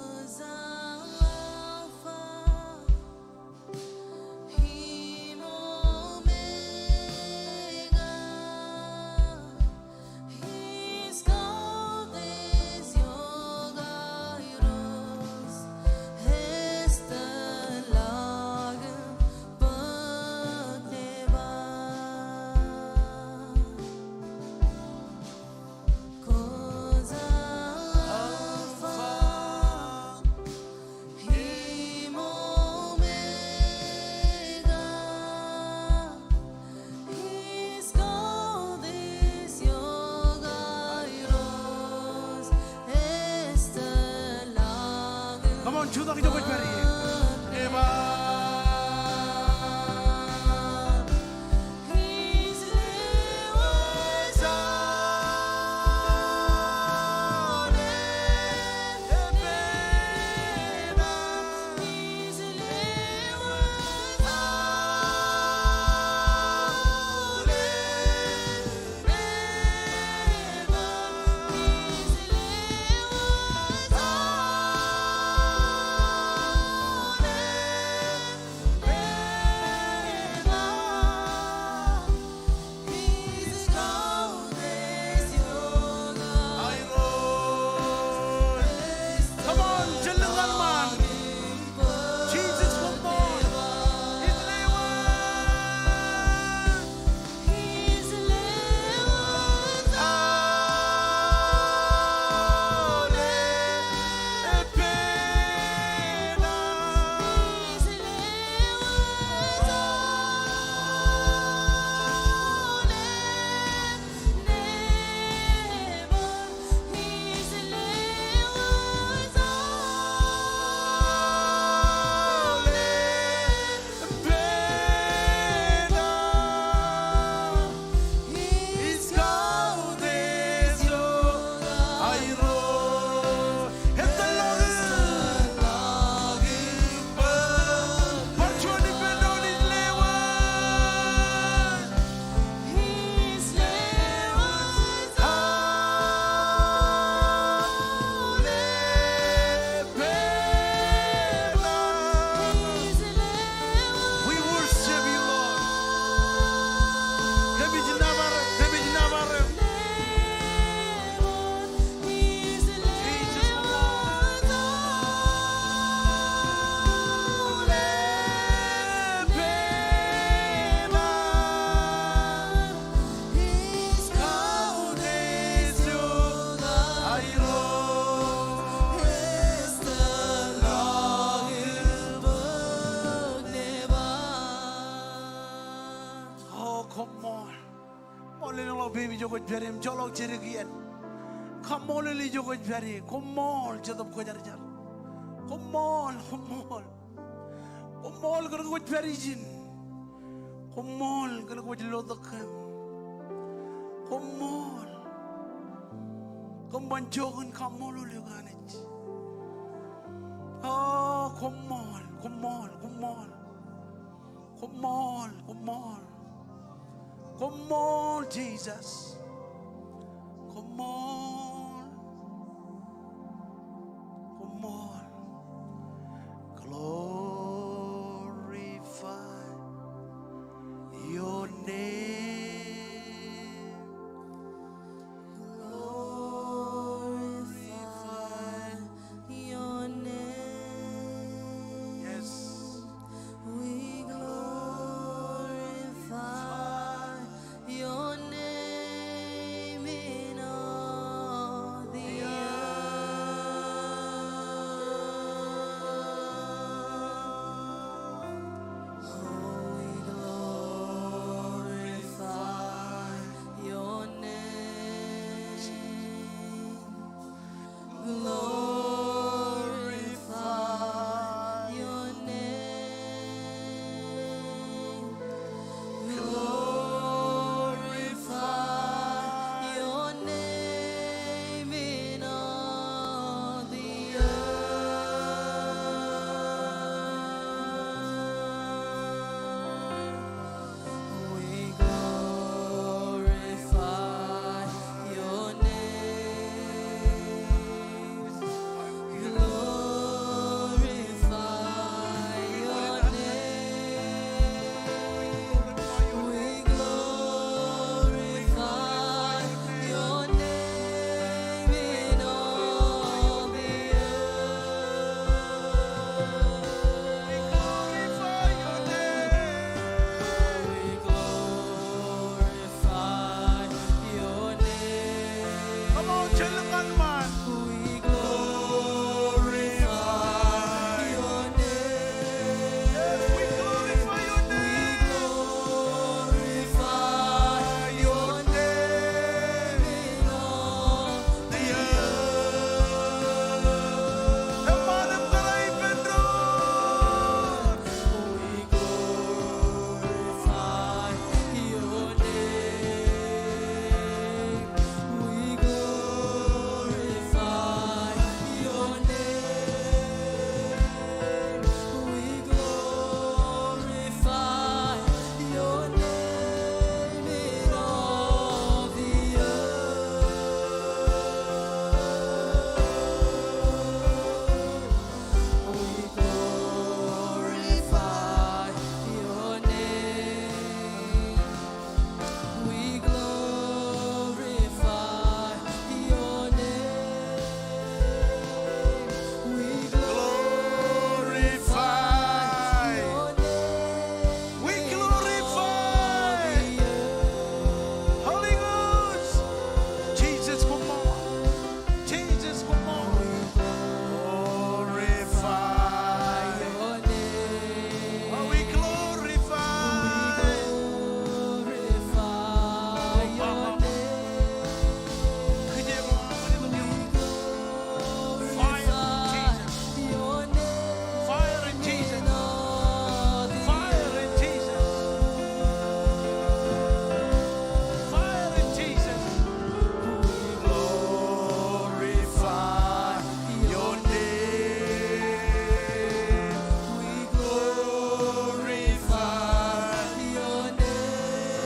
was on earth. Come on, jutak ijo kwōj pād ie. Pepe ijo kwōj pād ie im joḷọk jidik iien. Kaṃṃoolol ijo kwōj pād ie. Koṃṃool Jetōb Kwōjarjar. Koṃṃool, koṃṃool. Koṃṃool kōn ke kwōj pād ijin. Koṃṃool kōn ke kwōj lotok kōm. Koṃṃool. Kōm ban jokwe in kaṃṃoolol eok Anij. O, koṃṃool, koṃṃool, koṃṃool. Koṃṃool, koṃṃool. Koṃṃool Jisōs. Koṃṃool. Koṃṃool. Glorify your name. Glorify your name. Yes. We glorify your name in all the earth. Oh, we glorify your name. Glorify your name. Glorify your name in all the earth. We glorify your name. Glorify your name. We glorify your name in all the earth. We glorify your name. We glorify your name. Come on, children, come on. We glorify your name. Yes, we glorify your name. We glorify your name in all the earth. Come on, everybody, open door. We glorify your name. We glorify your name. We glorify your name in all the earth. We glorify your name. We glorify your name. We glorify your name. We glorify. Holy Ghost. Jesus, come on. Jesus, come on. Glorify your name. Oh, we glorify. We glorify your name. Fire, Jesus. Fire in Jesus. Fire in Jesus. Fire in Jesus. We glorify your name. We glorify your name.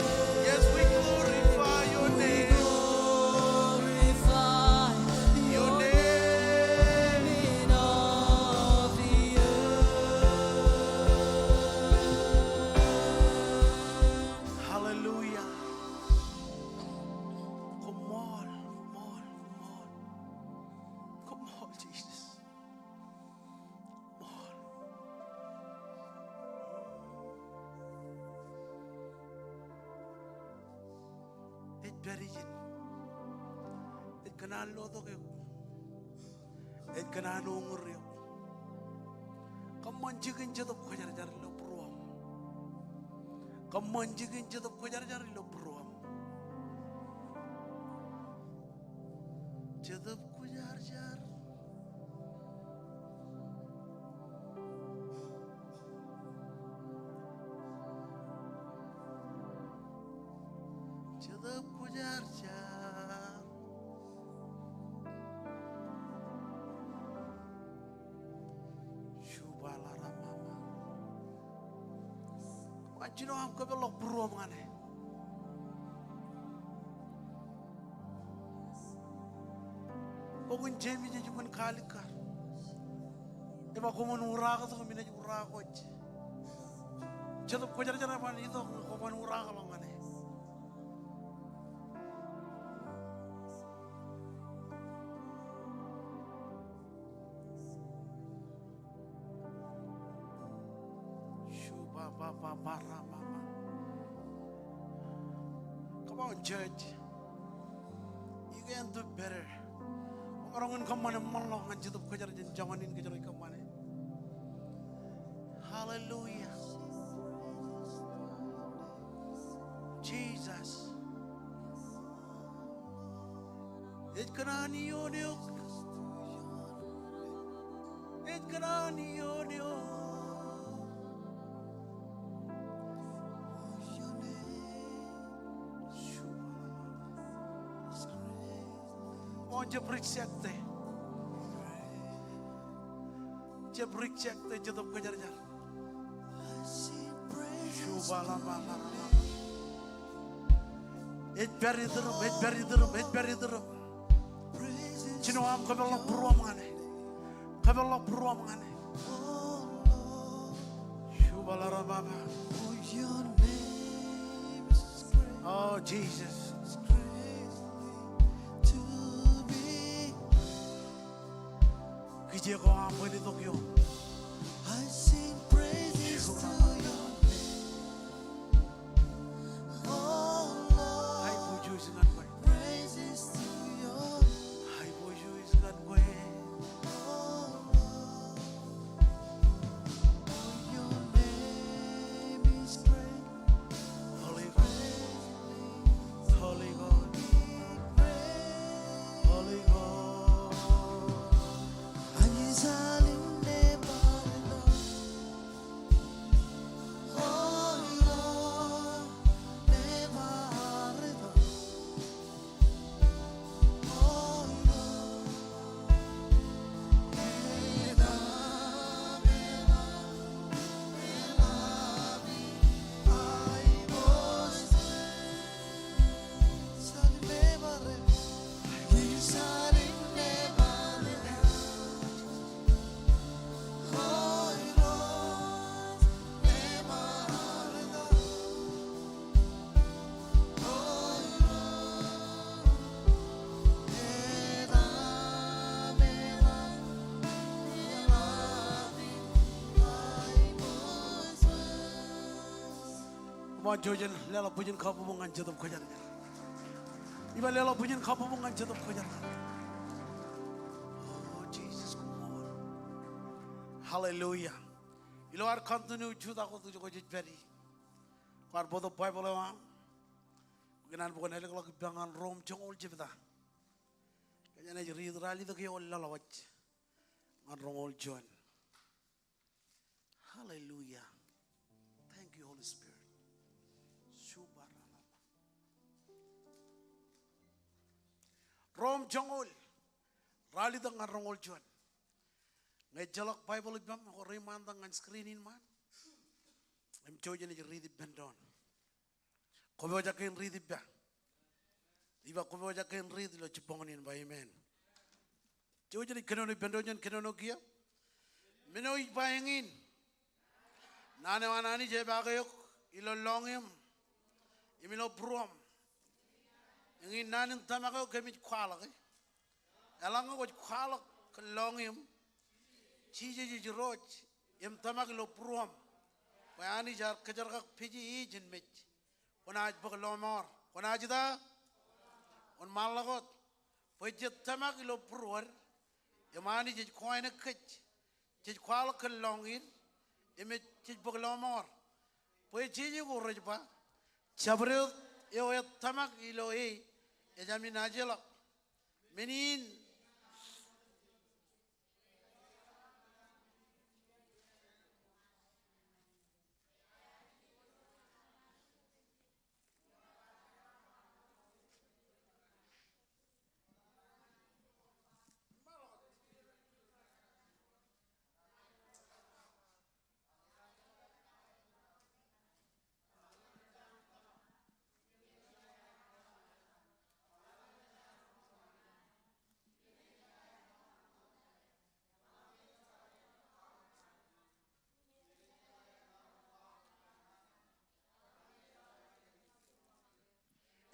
Yes, we glorify your name. We glorify your name in all the earth. Hallelujah. Koṃṃool, koṃṃool, koṃṃool. Koṃṃool, Jisōs. Koṃṃool. Ej pād ijin. Ej kōṇaan lotok eok. Ej kōṇaan uñūr eok. Kōṃṃan jikin Jetōb Kwōjarjar ilo būruōṃ. Kōṃṃan jikin Jetōb Kwōjarjar ilo būruōṃ. Jetōb Kwōjarjar. Jetōb Kwōjarjar. Shubalarababa. Kōṃṃan jino aṃ kōpeḷḷọk būruōṃ ñan e. Bok in Jemes ej jibwin kaalikkar. Ej ba koṃwin uraaktok im inaaj uraaktok. Jetōb Kwōjarjar eban itok ñe koṃwin uraakḷọk ñan e. Shubabababarababa. Come on, church. You can do better. Kwōmaroñ in kōṃṃan eṃṃanḷọk ñan Jetōb Kwōjarjar jān joñan in kōjro ej kōṃṃane. Hallelujah. Jesus. Ej kōṇaan ioon eok. Ej kōṇaan ioon eok. O, jab reject e. Jab reject e, Jetōb Kwōjarjar. Shubalarababa. Ej pād itūrūṃ, ej pād itūrūṃ, ej pād itūrūṃ. Jino aṃ kōpeḷḷọk būruōṃ ñan e. Kōpeḷḷọk būruōṃ ñan e. Shubalarababa. Oh, Jesus. Kijeek ko aṃ bōlen itok ioon. I sing praises to your name. Oh Lord. Aiboojoj ñan kwe. Praises to your name. Aiboojoj ñan kwe. Oh Lord. For your name is great. Holy God. Holy God. Holy God. Come on, jouj im leḷọk bwijin kabbokbok ñan Jetōb Kwōjarjar. Iba, leḷọk bwijin kabbokbok ñan Jetōb Kwōjarjar. Oh, Jesus, come on. Hallelujah. Ilo ad continue jutak wōt ijoko jej pād ie, kwaar bōktok Baibōḷ eo aṃ. Ikōṇaan bwe kwōn ālōkḷọk ippa ñan Rom joñoul jebta. Kōjeañ ej riit ralitōk eo laḷwaj ñan roñoul juon. Hallelujah. Thank you, Holy Spirit. Shubarababa. Rom joñoul ralitōk ñan roñoul juon. Ñe ejjeḷọk Baibōḷ ippaṃ, kwōj reiṃaantak ñan screen in ṃaan im jouj im riit ippān doon. Kwōpojak ke in riit ippa? Iba, kwōpojak ke in riit ilo jibboñōn in? Ba amen. Jouj im kōnono ippān doon jān kōnono kiiō. Men eo ij ba eñin, naan eo an Anij epaak eok ilo lọñiṃ im ilo būruōṃ. Eñin naan in tōmak eo kōmij kwaḷọk e. Eḷaññe kwōj kwaḷọk kōn lọñiṃ Jisōs ej Irooj im tōmak ilo būruōṃ, bwe Anij ear kōjerkakpeje e jān mej, kwōnaaj bōk lọmọọr. Kwōnaaj ita? Kwōn ṃaanḷọk wōt bwe jej tōmak ilo būruod im Anij ej kōṇaan kōj. Jej kwaḷọk kōn lọñiin im jej bōk lọmọọr. Bwe jeje ko rej ba, jabdewōt eo ej tōmak ilo e ej ami naajḷọk. Men in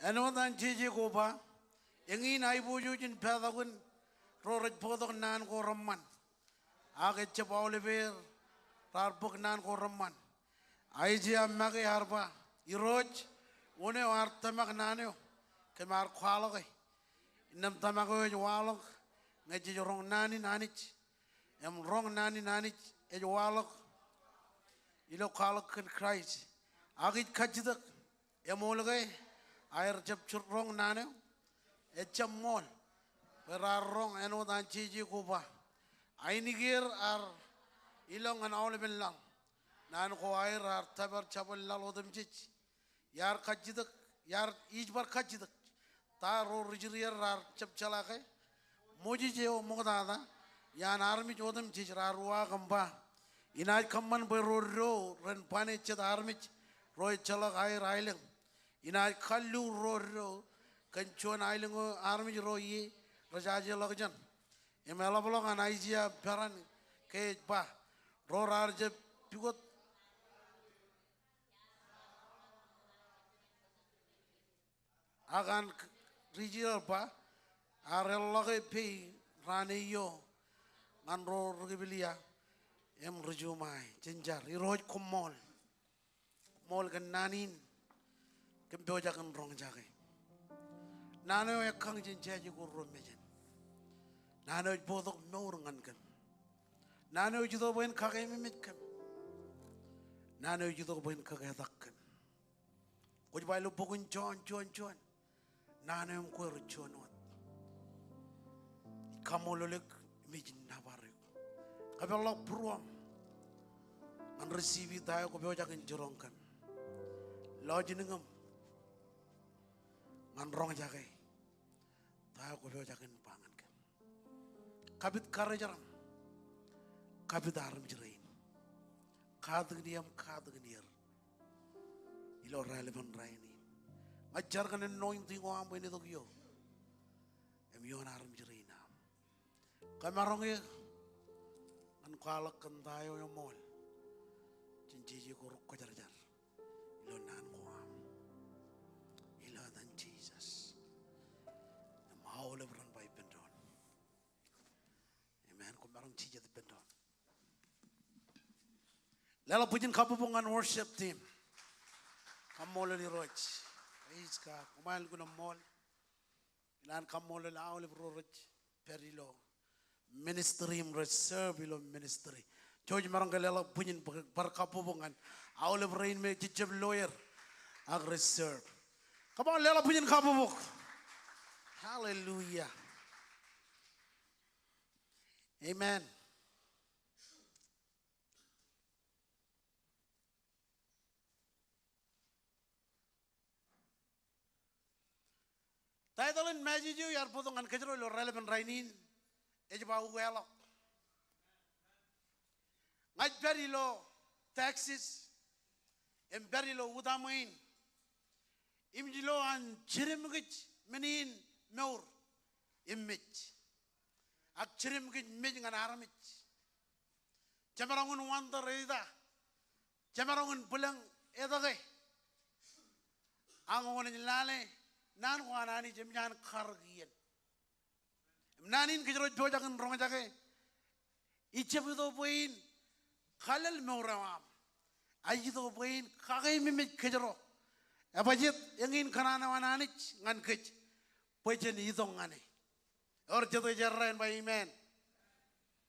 Āinwōt an jeje ko ba, eñin aiboojoj in pātokin ro rej bōktok naan ko reṃṃan. Ak ejjab aolepeer raar bōk naan ko reṃṃan. Aiseia make ear ba, Irooj, wōn eo ear tōmak naan eo kōm ar kwaḷọke? Innām tōmak eo ej waḷọk ñe jej roñ naan in Anij. Im roñ naan in Anij ej waḷọk ilo kwaḷọk kōn Kraist. Ak ij kajjitōk eṃool ke aer jab roñ naan eo? Ejjab ṃool. Bwe raar roñ āinwōt an jeje ko ba, ainikier ear ilọk ñan aolepen laḷ. Naan ko aer ear tōpar jabōn laḷ otemjej. Iar kajjitōk, iar ij bar kajjitōk ta ro ri-Israel raar jab jeḷā ke? Moses eo ṃoktata iaan armej otemjej raar uwaak im ba, inaaj kōṃṃan bwe ro doulul ren bane jet armej ro ejjeḷọk aer aelōñ. Inaaj kalluur ro doulul kōn juon aelōñ eo armej ro ie rejajeḷọkjeṇ. Im eḷapḷọk an Aiseia peran ke ej ba, ro raar jab pukot Ak an k-, ri-Israel ba, ear eḷḷọke peiṃ raan eo ñan ro ri-Kiplia im ri-Jumai. Jen jar. Irooj koṃṃool. Koṃṃool kōn naan in kōm pojak in roñjake. Naan eo ekkañ jān jāje ko ruo mejān. Naan eo ej bōktok mour ñan kōm. Naan eo ej itok bwe en kakeememej kōm. Naan eo ej itok bwe en kaketak kōm. Kwōj ba ilo bok in Jon, Jon, Jon, naan eo im kwe rej juon wōt. Ij kaṃṃoolol eok im ij nōbar eok. Kōpeḷḷọk būruōṃ ñan receive ta eo kwō pojak in jiroñ kōm. Lọjilñōṃ ñan roñjake ta eo kwō pojak in ba ñan kōm. Kapit karijeram. Kapit armej rein. Katakin eō im katakin er ilo raelepen rainin. Ña ij jar kōn anointing eo aṃ bwe en itok ioō im ioon armej rein aṃ. Kōmaroñ eō ñan kwaḷọk kōn ta eo eṃool jān jeje ko rekwōjarjar ilo naan ko aṃ. Ilo etan Jisōs. Im aolep ren ba ippān doon. Amen. Koṃ maroñ jijet ippān doon. Leḷọk bwijin kabbokbok ñan worship team. Kaṃṃoolol Irooj. Praise God. Koṃ al kōn ṃool. Ilaan kaṃṃoolol aolep ro rej pād ilo ministry im rej serve ilo ministry. Jouj maroñ ke leḷọk bwijin bar, bar kabbokbok ñan aolep rein me jejjab lo er ak rej serve. Come on, leḷọk bwijin kabbokbok. Hallelujah. Amen. Title in message eo iar bōktok ñan kōjro ilo raelepen rainin ej ba ukeḷọk. Ña ij pād ilo Texas im pād ilo utaṃwe in im ij lo an jedem kōj men in mour im mej. Ak jedem kōj mej ñan armej. Jemaroñ in wonder e ita. Jemaroñ in bwilōñ etke. Ak ñe kwōnaaj lale naan ko an Anij emōj an karōk iien. Im naan in kōjro ej pojak in roñjake. Ijjab itok bwe in kalōl mour eo aṃ. A ej itok bwe in kakeememej kōjro. Ebajet eñin kōṇaan eo an Anij ñan kōj bwe jen itok ñan e. Ewōr jet eo ej errā en ba amen.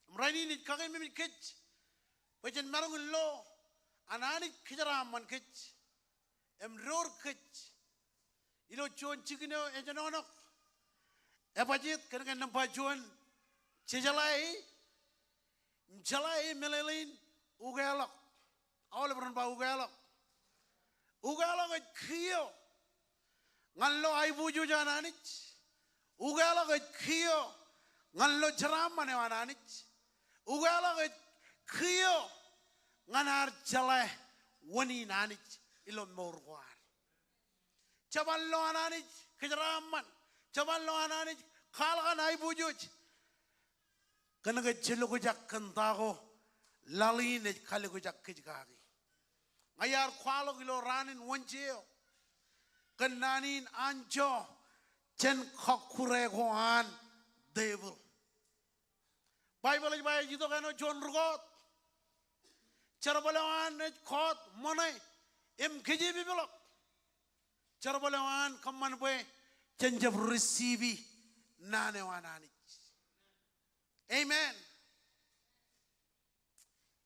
Im rainin ij kakeememej kōj bwe jen maroñ in lo an Anij kōjeraaṃṃan kōj im door kōj ilo juon jikin eo ej nōnōk. Ebajet kōnke nōṃba juon, jejeḷā e im jeḷā e meḷeḷein ukeḷọk. Aolep ren ba ukeḷọk. Ukeḷọk ej kiiō ñan lo aiboojoj an Anij. Ukeḷọk ej kiiō ñan lo jeraaṃṃan eo an Anij. Ukeḷọk ej kiiō ñan ad jeḷā wōn in Anij ilo mour ko ad. Jeban lo an Anij kōjeraaṃṃan. Jeban lo an Anij kwaḷọk an aiboojoj. Kōnke jelukjak kōn ta ko laḷ in ej kalukjak kōj kaki. Ña iar kwaḷọk ilo raan in Wōnje eo. kōn naan in anjọ jān kọkkure ko an tepil. Baibōḷ ej ba ej itok āinwōt juon rūkọọt. Jerbal eo an ej kọọt ṃōṇe im kōjepepḷọk. Jerbal eo an kōṃṃan bwe jen jab receive naan eo an Anij. Amen.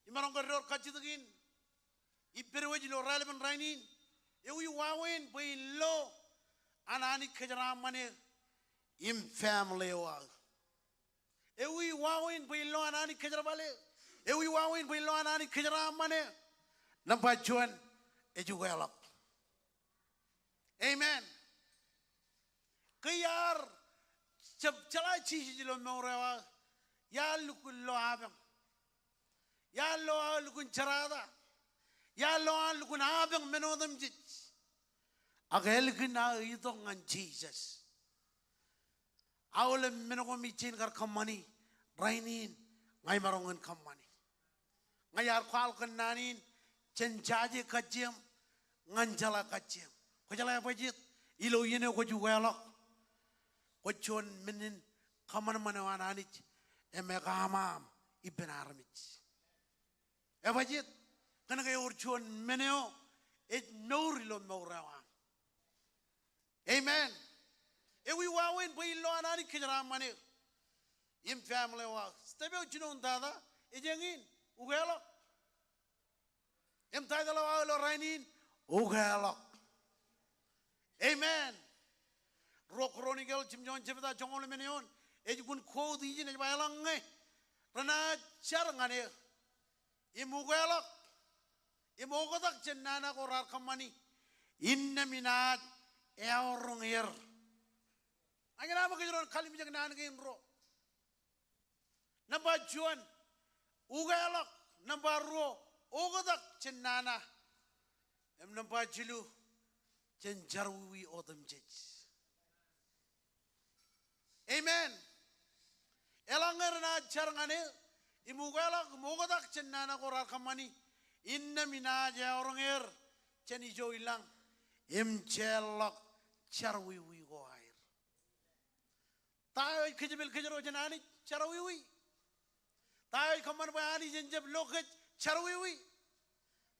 Imaroñ ke door kajjitōk in, ippād wōj ilo raelepen rainin, ewi wāween bwe in lo an Anij kōjeraaṃṃan eō im family eo aō? Ewi wāween bwe in lo an Anij kōjerbal eō? Ewi wāween bwe in lo an Anij kōjeraaṃṃan eō? Nōṃba juon, ej ukeḷọk. Amen. Ke iar jab jeḷā Jisōs ilo mour eo aō, iar lukkuun lo apañ. Iar lo aō lukkuun jerata. Iar lo an lukkuun apañ men otemjej. Ak ālikin aō itok ñan Jisōs, aolep men ko mijjien kar kōṃṃani rainin, ña imaroñ in kōṃṃani. Ña iar kwaḷọk kōn naan in jān jaje kajjieṃ ñan jeḷā kajjieṃ. Kwō jeḷā bwe jet ilo iien eo kwōj ukeḷọk, kwōj juon men in kōṃanṃan eo an Anij im ekaṃaṃ ippān armej. Ebajjeet, kōnke ewōr juon men eo ej mour ilo mour eo aṃ. Amen. Ewi wāween bwe in lo an Anij kōjeraaṃṃan eō im family eo aō? Step eo jinoin tata ej eñin, ukeḷọk. Im title eo aō ilo rainin, ukeḷọk. Amen. Ruo Chronicle jimjuon jebta joñoul emān eoon, ej kōn quote ijin ej ba, eḷaññe renaaj jar ñan eō im ukeḷọk im oktak jān nana ko raar kōṃṃani, innām inaaj eọroñ er. Ak inaaj ṃōk kōjro in kalimjek naan kein ruo. Nōṃba juon, ukeḷọk. Nōṃba ruo, oktak jān nana. Im nōṃba jilu, jān jerọwiwi otemjej. Amen. Eḷaññe renaaj jar ñan eō im ukeḷọk im oktak jān nana ko raar kōṃṃani, innām inaaj eọroñ er jān ijo ilañ im jeorḷọk jerọwiwi ko aer. Ta eo ej kōjepel kōjro jān Anij? Jerọwiwi. Ta eo ej kōṃṃan bwe Anij en jab lo kōj? Jerọwiwi.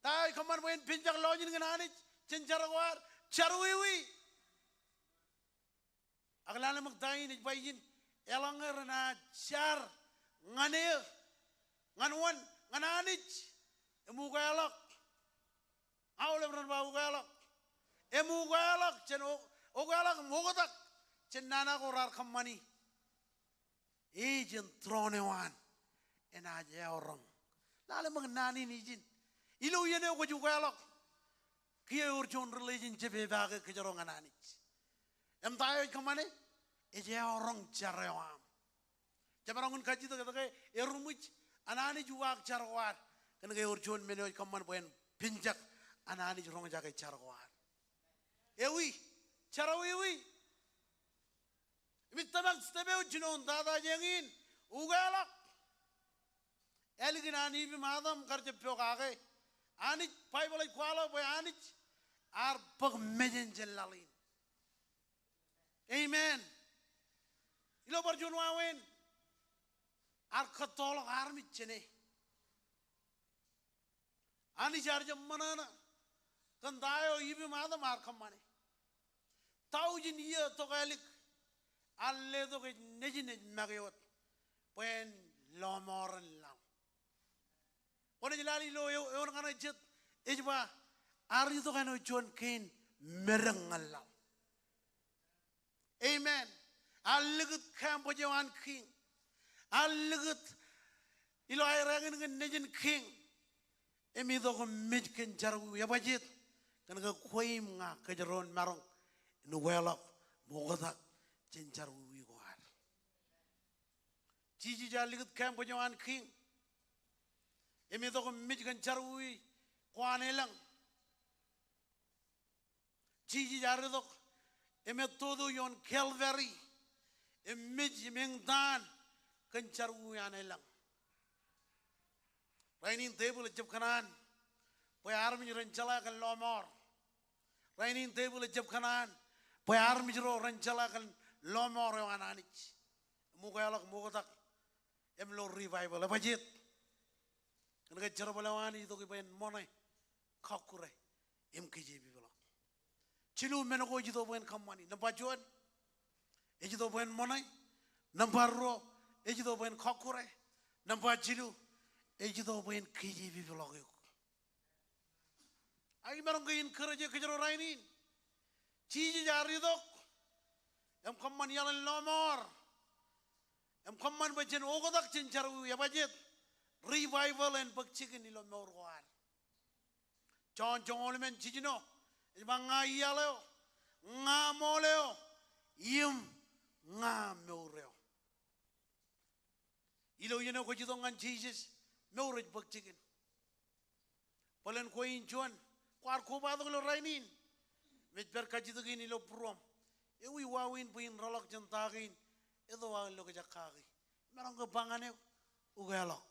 Ta eo ej kōṃṃan bwe en penjak lọjin kōn Anij jān jar ko ad? Jerọwiwi. Ak lale ṃōk ta in ej ba ijin, eḷaññe renaaj jar ñan eō, ñan wōn? Ñan Anij, im ukeḷọk. Aolep ren ba ukeḷọk. Im ukeḷọk jān o-, ukeḷọk im oktak jān nana ko raar kōṃṃani, e jān tūroon eo an enaaj eọroñ. Lale ṃōk naan in ijin. Ilo iien eo kwōj ukeḷọk, kiiō ewōr juon relationship epaake kōjro ñan Anij. Im ta eo ej kōṃṃane? Ej eọroñ jar eo aṃ. Jemaroñ in kajjitōk etke eruṃwij an Anij uwaak jar ko ad. Kōnke ewōr juon men eo ej kōṃṃan bwe en penjak an Anij roñjake jar ko ad. Ewi? Jerọwiwi. Im ij tōmak step eo jinoin tata ej eñin, ukeḷọk. Ālikin an Iv im Adam kar jab pokake, Anij, Baibōḷ ej kwaḷọk bwe Anij ear bōk mejān jān laḷ in. Amen. Ilo bar juon wāween, ear kōttoḷọk armej jāne. Anij ear jab ṃōṇōṇō kōn ta eo Iv im Adam ear kōṃṃane. Taujin iiō tok ālik, ear letok ej nejin ej make wōt bwe en lọmọọren laḷ. Kwōnaaj lale ilo eo-, eoon kaṇe jet, ej ba, ear itok āinwōt juon kein medōñ ñan laḷ. Amen. Ear likūt campus eo an king. Ear likūt ilo aer āñin kōn nejin king. Im itok im mej kōn jerọwiwi. Ebajjeet? Kōnke kwe im ña kōjro en maroñ in ukeḷọk im oktak jān jerọwiwi ko ad. Jisōs ear likūt campus eo an king im itok im mej kōn jerọwiwi ko an elōñ. Jisōs ear itok im ettoto ioon Kalvari im mej im eñtaan kōn jerọwiwi an elōñ. Rainin tepil ejjab kōṇaan bwe armej ren jeḷā kōn lọmọọr. Rainin tepil ejjab kōṇaan bwe armej ro ren jeḷā kōn lọmọọr eo an Anij im ukeḷọk im oktak im lo revival. Ebajeet? Kōnke jerbal eo an ej itok bwe en ṃōṇe, kọkkure im kōjepepḷọk. Jilu men ko ej itok bwe en kōṃṃani. Nōṃba juon, ej itok bwe en ṃōṇe. Nōṃba ruo, ej itok bwe en kọkkure. Nōṃba jilu, ej itok bwe en kōjepepḷọk eok. Ak imaroñ ke in encourage kōjro rainin. Jisōs ear itok im kōṃṃan iaḷ in lọmọọr im kōṃṃan bwe jen oktak jān jerọwiwi. Ebajeet? Revival en bōk jikin ilo mour ko ad. Jon joñoul emān jiljino ej ba, ña iaḷ eo, ña ṃool eo, im ña mour eo. Ilo iien eo kwōj itok ñan Jisōs, mour ej bōk jikin. Bōlen kwe in juon kwaar kobatok ilo rainin im ej pād kajjitōk in ilo būruōṃ, ewi wāween bwe in rōḷọk jān ta kein etto aō lo kōj kaki? Imaroñ ke ba ñan eok, ukeḷọk,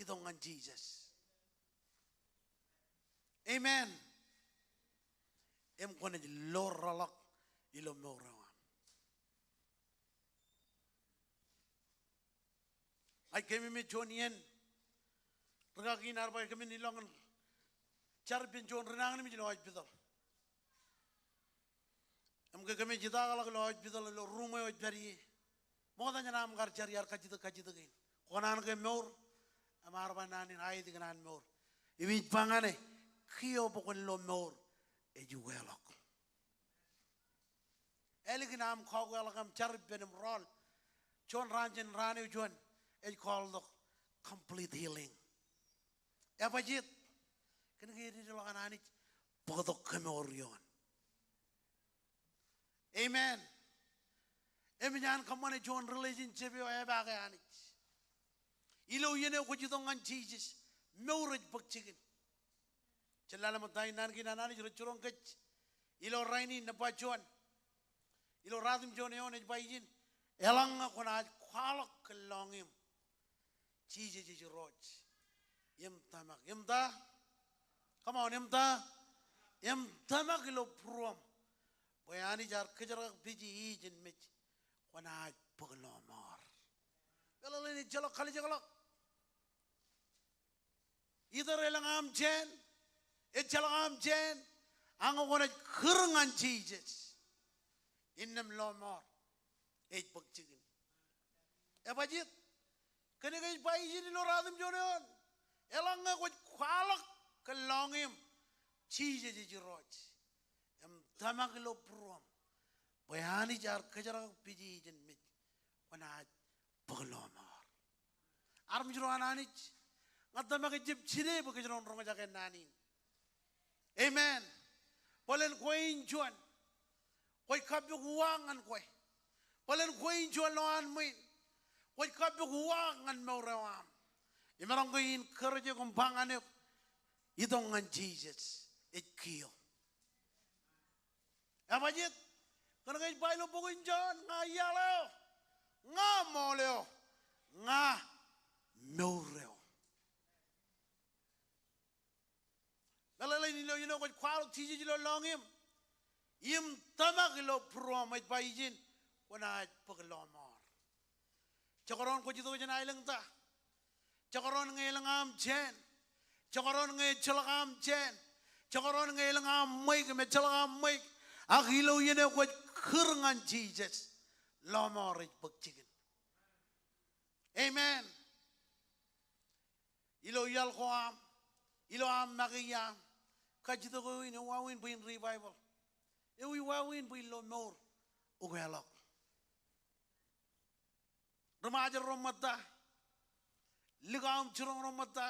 itok ñan Jisōs. Amen. Im kwōnaaj lo rōḷọk ilo mour eo aṃ. Ij kememej juon iien, rūkaki in ear ba kōmin ilọk in jar ippān juon rinañinmej ilo hospital. Im ke kōmij itakḷọk ilo hospital ilo room eo ej pād ie, ṃokta jān aṃ kar jar iar kajjitōk kajjitōk in. Kwōkōṇaan ke mour? Im ear ba naan in aet, ikōṇaan mour. Im ij ba ñan e, kiiō bwe kwōn lo mour ej ukeḷọk. Ālikin aṃ kọukeḷọk im jar ippān im rọọl, juon raan jān raan eo juon ej call tok complete healing. Ebajeet? Kōnke ededeḷọk an Anij bōktok kōmour ioon. Amen. Im ej an kōṃṃane juon relationship eo epaake Anij. Ilo iien eo kwōj itok ñan Jisōs, mour ej bōk jikin. Jen lale ṃōttan naan kein an Anij rej jiroñ kōj ilo rainin. Nōṃba juon, ilo ruatimjuon eoon ej ba ijin, eḷaññe kwōnaaj kwaḷọk kōn lọñiṃ Jisōs ej Irooj im tōmak. Im ta? Come on, im ta? Im tōmak ilo būruōṃ bwe Anij ear kōjerkakpeje e jān mej, kwōnaaj bōk lọmọọr. Meḷeḷein, ejjeḷọk kalijekḷọk. Either elōñ aṃ jāān, ejjeḷọk aṃ jāān, ak ñe kwōnaaj kūr ñan Jisōs, innām lọmọọr ej bōk jikin. Ebajeet? Kōnke ej ba ijin ilo ruatimjuon eoon, eḷaññe kwōj kwaḷọk kōn lọñiṃ Jisōs ej Irooj im tōmak ilo būruōṃ bwe Anij ear kōjerkakpeje e jān mej, kwōnaaj bōk lọmọọr. Armej ro an Anij, ña tōmak ijab jide bwe kōjro en roñjake naan in. Amen. Bōlen kwe in juon kwōj kappok uwaak ñan kwe. Bōlen kwe in juon lowaan ṃwiin kwōj kappok uwaak ñan mour eo aṃ, imaroñ ke in encourage eok im ba ñan eok, itok ñan Jisōs, ej kiiō. Ebajeet? Kōnke ej ba ilo bok in Jon, ña iaḷ eo, ña ṃool eo, ña mour eo. Meḷeḷein, ilo iien eo kwōj kwaḷọk Jisōs ilo lọñiṃ im tōmak ilo būruōṃ, ej ba ijin, kwōnaaj bōk lọmọọr. Jekdọọn kwōj itok jān aelōñ ta? Jekdọọn ñe elōñ aṃ jāān. Jekdọọn ñe ejjeḷọk aṃ jāān. Jekdọọn ñe elōñ aṃ ṃweiuk im ejjeḷọk aṃ ṃweiuk. Ak ilo iien eo kwōj kūr ñan Jisōs, lọmọọr ej bōk jikin. Amen. Ilo iaḷ ko aṃ, ilo aṃ make iaam, kajjitōk eo in, ewi wāween bwe in revival? Ewi wāween bwe in lo mour ukeḷọk? Ri-Ṃajeḷ ro ṃōtta, likao im jiroñ ro ṃōtta,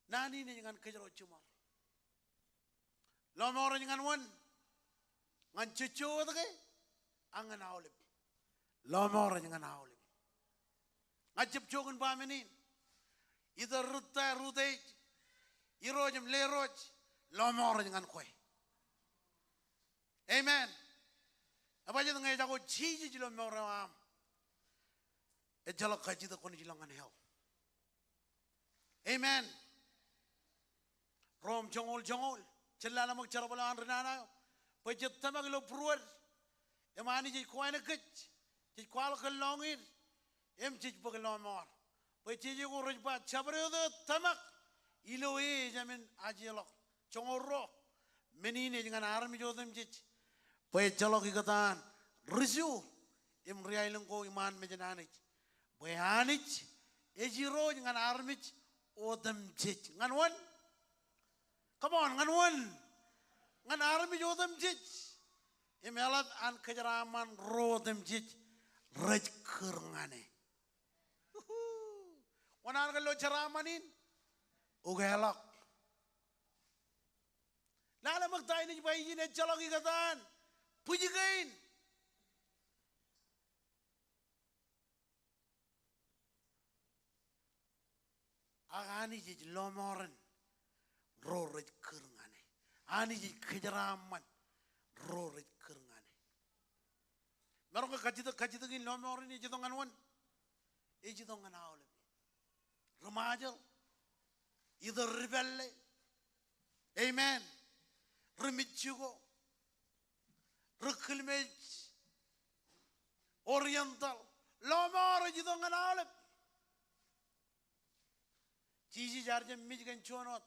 naan in ej ñan kōjro jiṃor. Lọmọọr ej ñan wōn? Ñan jejjo wōt ke ak ñan aolep? Lọmọọr ej ñan aolep. Ña ij jab jook in ba men in, either rūtto, rūtto, irooj im lerooj, lọmọọr ej ñan kwe. Amen. Ebajeet? Ñe ejako Jisōs ilo mour eo aṃ, ejjeḷọk kajjitōk kwōnaaj ilọk ñan hell. Amen. Rom joñoul joñoul, Jen lale ṃōk jerbal eo an ri nana eo. Bwe jej tōmak ilo būruod. Im Anij ej kowānōk kōj. Jej kwaḷọk kōn lọñiid. Im jej bōk lọmọọr. Bwe jeje ko rej ba jabdewōt eo tōmak ilo e ejāmin ajeḷọk. Joñoul ruo. Men in ej ñan armej otemjej. Bwe ejjeḷọk ikōtaan ri Ju im ri aelōñ ko iṃaan mejān Anij. Bwe Anij ej Irooj ñan armej otemjej. Ñan wōn? Come on, ñan wōn? Ñan armej otemjej. Im eḷap an kōjeraaṃṃan ro otemjej rej kūr ñan e. Uhu. Wōn an kōn ilo jeraaṃṃan in? Ukeḷọk. Lale ṃōk ta in ej ba ijin, ejjeḷọk ikōtaan bwij kein. Ak Anij ej lọmọọren ro rej kūr ñan e. Anij ej kōjeraaṃṃan ro rej kūr ñan e. Maroñ ke kajjitōk, kajjitōk in lọmọọr in ej itok ñan wōn? Ej itok ñan aolep. Ri Ṃajeḷ, itok ri pālle. Amen. Ri Mexico, ri kilmej Oriental. Lọmọọr ej itok ñan aolep. Jisōs ear jab mej kōn juon wōt,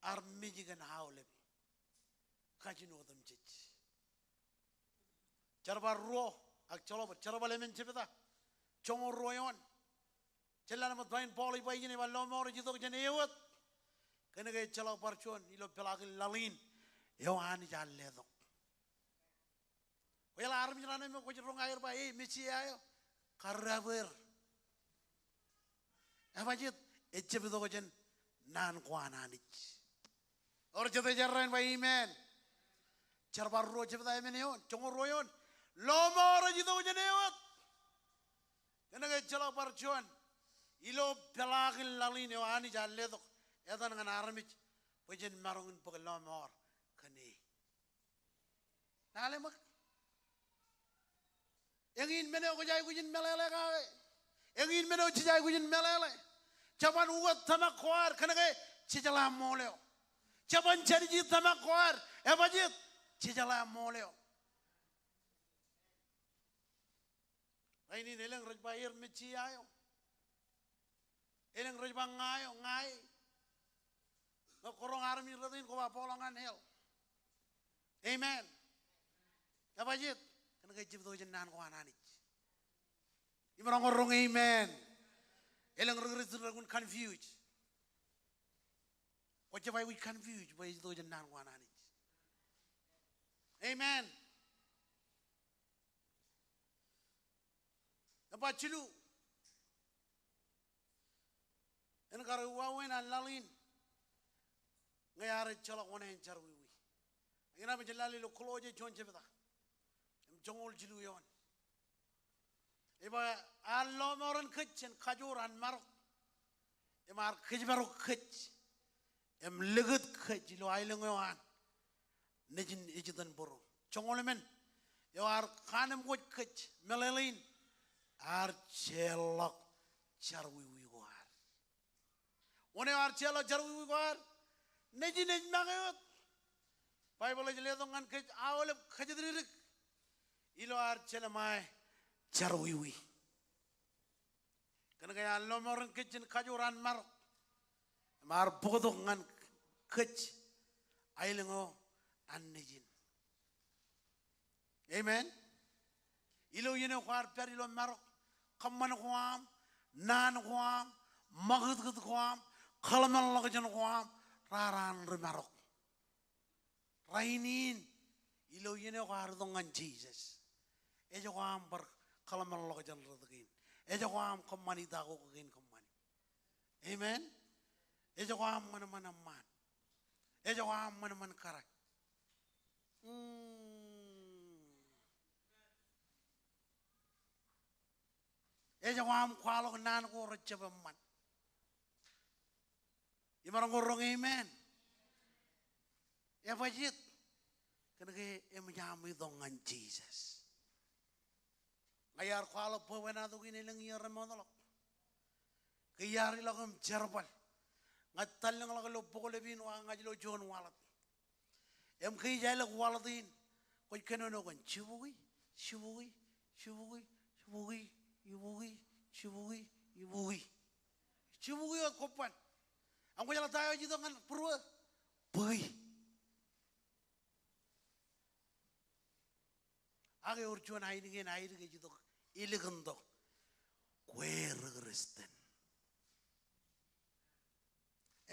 ear mej kōn aolep. Kajin otemjej. Jerbal ruo, ak jeḷọk bōd, jerbal emān jebta. Joñoul ruo eoon. Jen lale ṃōk ta in Paul ej ba ijin, ej ba lọmọọr ej itok jān e wōt. Kōnke ejjeḷọk bar juon ilo peḷaakin laḷ in eo Anij ear letok. Bwe eḷap armej raṇ eo me kwōj roñ aer ba e Mesia eo, karreopeer. Ebajeet, ejjab itok jān naan ko an Anij. Ewōr jete ej errā in ba amen. Jerbal ruo jebta emān eoon, joñoul ruo eoon. Lọmọọr ej itok jān e wōt. Kōnke ejjeḷọk bar juon ilo peḷaakin laḷ in eo Anij ear letok etan ñan armej bwe jen maroñ in bōk lọmọọr kōn e. Lale ṃōk. Eñin men eo kwōj aikuj in meḷeḷe kake. Eñin men eo jej aikuj in meḷeḷe. Jeban ukōt tōmak ko ad kōnke jejeḷā ṃool eo. Jeban jadji tōmak ko ad, ebajeet, jejeḷā ṃool eo. Rainin elōñ rej ba er Mesia eo. Elōñ rej ba ña eo, ña e. Ñe kwō roñ armej rot in kwō ba bōkḷọk ñan hell. Amen. Ebajeet, kōnke ejjab itok jān naan ko an Anij. Im roñ, roñ amen. Elōñ ri Kūrjin rej confuse. Kwō jab aikuj confuse bwe ej itok jān naan ko an Anij. Amen. Nōṃba jilu. En kar wāween an laḷ in ñe ear ejjeḷọk oṇāān jerọwiwi. Inaaj lale ilo Kolosse juon jebta im joñoul jilu eoon. Ej ba ear lọmọọren kōj jān kajoor an marok im ear kōjparok kōj im likūt kōj ilo aelōñ eo an Nejin ej itōn būruō. Joñoul emān, eo ear kaanemkwōj kōj meḷeḷein, ear jeorḷọk jerọwiwi ko ad. Wōn eo ear jeorḷọk jerọwiwi ko ad? Nejin ej make wōt. Baibōḷ ej letok ñan kōj aolep kōjatdikdik ilo ear jelṃae jerọwiwi. Kōnke ear lọmọọren kōj jān kajoor an marok im ear bōktok ñan kōj aelōñ eo an Nejin. Amen. Ilo iien eo kwaar pād ilo marok, kōṃṃan ko aṃ, naan ko aṃ, ṃakūtkūt ko aṃ, kōḷmānḷọkjeṇ ko aṃ, raar an ri marok. Rainin, ilo iien eo kwaar itok ñan Jisōs, ejako aṃ bar kōḷmānḷọkjeṇ rot kein. Ejako aṃ kōṃṃani ta ko kein kōṃṃani. Amen. Ejako aṃ ṃanṃan eṃṃaan. Ejako aṃ ṃanṃan kōrā. Hmm. Ejako aṃ kwaḷọk naan ko rejjab eṃṃan. Imaroñ ke roñ amen? Ebajeet? Kōnke eṃōj aṃ itok ñan Jisōs. Ña iar kwaḷọk bwebwenato kein elōñ iiō remootḷọk ke iar ilọk im jerbal. Ña ij tallōñḷọk ilo bok Levin, wa ña ij ilo juon waḷọk. Im ke ij ālōk waḷōt in, kwōj kōnono kōn jibukwi, jibukwi, jibukwi, jibukwi, ibukwi, jibukwi, ibukwi. Jibukwi wōt kobban. Im kwōjeḷā ta eo ej itok ñan būruō? Bōki. Ak ewōr juon ainikien aidik ej itok ilikin tok, kwe ri-Kristian.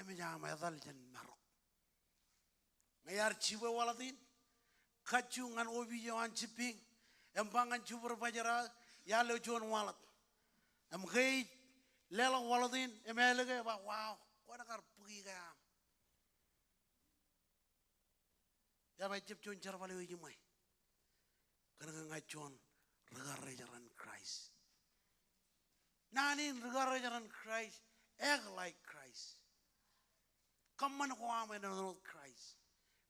Im ej aṃ etal jān marok. Ñe iar jibwe waḷōt in, kajju ñan opij eo an jibbiñ, im ba ñan jibwe ri-bajjeraō, iar lo juon waḷōt. Im ke ij leḷọk waḷōt in, im ālōke, ba, wow, kwōn kar bōki ke aṃ. Ej ba ejjab juon jerbal eo ejiṃwe. Kōnke ña ij juon ri-karijer in Christ. Naan in ri-karijer in Christ, act like Christ. Kōṃṃan ko aṃ āinwōt Christ.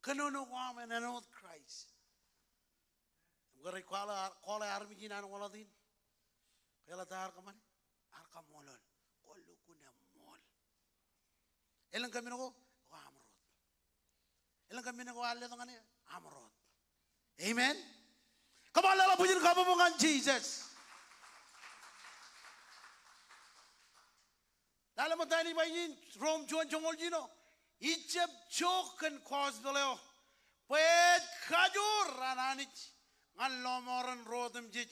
Kōnono ko aṃ āinwōt Christ. Im ke rej kwaḷọk, kwaḷọk armej in an waḷọt in. Kwōjeḷā ta ear kōṃṃane? Ear kaṃṃoolol. Kwōn lukkuun eṃṃool. Elōñ ke men ko, ko aṃ rot. Elōñ ke men ko ear letok ñan eō, aṃ rot. Amen. Come on, leḷọk bwijin kabbokbok ñan Jisōs. Lale ṃōk ta in ij ba ijin, Rom juon joñoul jiljino. Ijjab jook kōn gospel eo bwe ej kajoor an Anij ñan lọmọọren ro otemjej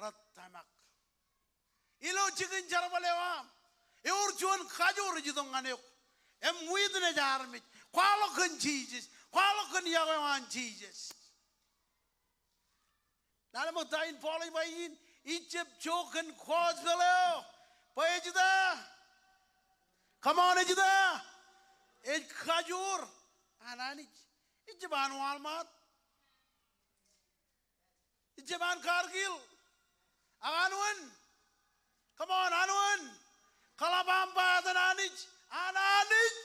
rej tōmak. Ilo jikin jerbal eo aṃ, ewōr juon kajoor ej itok ñan eok. Im witness armej. Kwaḷọk kōn Jisōs. Kwaḷọk kōn yokwe eo an Jisōs. Lale ṃōk ta in Paul ej ba ijin, ijjab jook kōn gospel eo bwe ej ita? Come on, ej ita? Ej kajoor an Anij. Ijjab an Walmart. Ijjab an Cargill. Ak an wōn? Come on, an wōn? Kōḷap aṃ ba etan Anij, an Anij.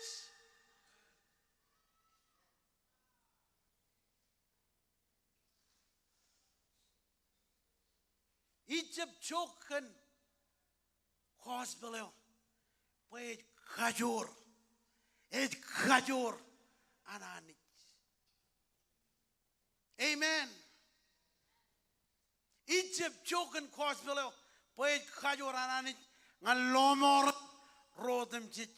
Ijjab jook kōn gospel eo bwe ej kajoor, ej kajoor an Anij. Amen. Ijjab jook kōn gospel eo bwe ej kajoor an Anij ñan lọmọọren ro otemjej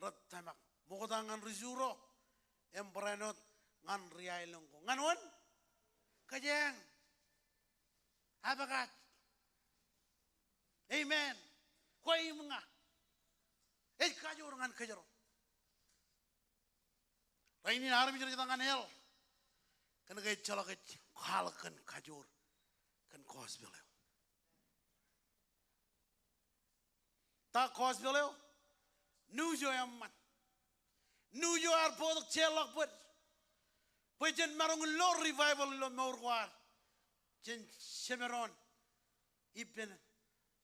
rej tōmak. Ṃokta ñan ri-Jewōt im barāinwōt ñan ri-aelōñ ko. Ñan wōn? Kōjeañ. Abōkaj. Amen. Kwe im ña. Ej kajoor ñan kōjro. Rainin armej rej itok ñan hell kōnke ejjeḷọk ej kwaḷọk kōn kajoor kōn gospel eo. Ta gospel eo? News eo eṃṃan. News eo ear bōktok jeorḷọk bōd bwe jen maroñ in lo revival ilo mour ko ad jān jemedwōn ippān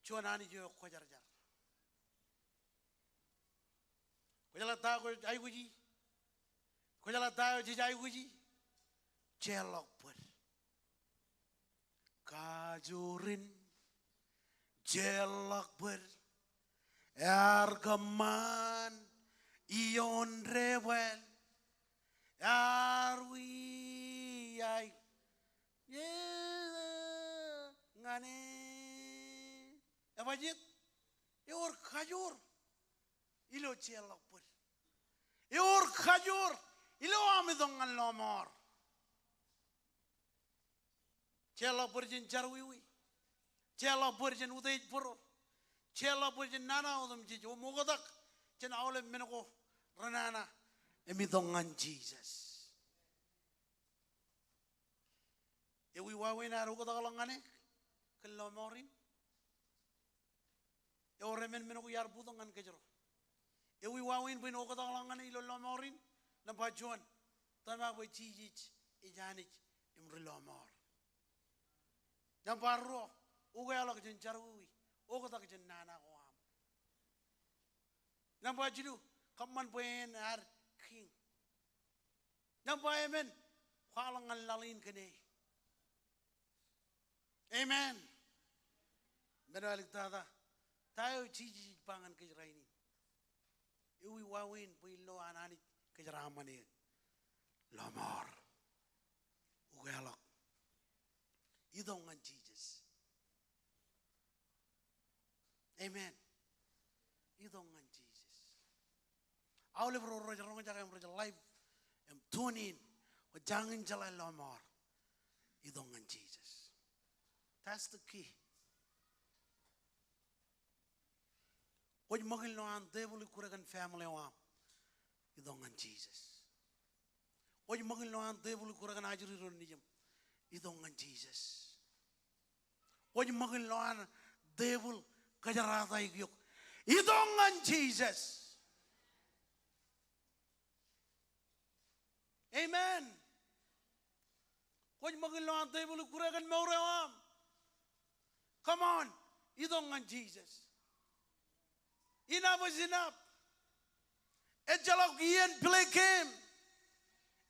juon Anij eo ekwōjarjar. Kwōjeḷā ta eo kwōj aikuji? Kwōjeḷā ta eo jej aikuji? Jeorḷọk bōd. Kajoor in jeorḷọk bōd ear kōṃṃan ioon debwāāl, ear wiaik ñan e. Ebajjeet, ewōr kajoor ilo jeorḷọk bōd. Ewōr kajoor ilo aṃ itok ñan lọmọọr. Jeorḷọk bōd jān jerọwiwi. Jeorḷọk bōd jān utiej bōro. Jeorḷọk bōd jān nana otemjej im oktak jān aolep men ko renana im itok ñan Jisōs. Ewi wāween ad oktakḷọk ñan e kōn lọmọọr in? Ewōr emān men ko iar bōktok ñan kōjro. Ewi wāween bwe in oktakḷọk ñan e ilo lọmọọr in? Nōṃba juon, tōmak bwe Jisōs ej Anij im ri-lọmọọr. Nōṃba ruo, ukeḷọk jān jerọwiwi, oktak jān nana ko aṃ. Nōṃba jilu, kōṃṃan bwe en ad kiiñ. Nōṃba emān, kwaḷọk ñan laḷ in kōn e. Amen. Men eo āliktata, ta eo Jisōs ej ba ñan kōj rainin? Ewi wāween bwe in lo an Anij kōjeraaṃṃan eō? lọmọọr. Ukeḷọk. Itok ñan Jisōs. Amen. Itok ñan Jisōs. Aolep ro rej roñjake im rej live im tune in, kwō jañin jeḷā lọmọọr, itok ñan Jisōs. That's the key. Kwōj ṃōk in lo an tebōḷ ikkure kōn family eo aṃ, itok ñan Jisōs. Kwōj ṃōk in lo an tebōḷ ikkure kōn ajri ro nejiṃ, itok ñan Jisōs. Kwōj ṃōk in lo an tebōḷ kōjerataik eok, itok ñan Jisōs. Amen. Kwōj ṃōk in lo an tebōḷ ikkure kōn mour eo aṃ. Come on, itok ñan Jisōs. Enough is enough. Ejjeḷọk iien play game.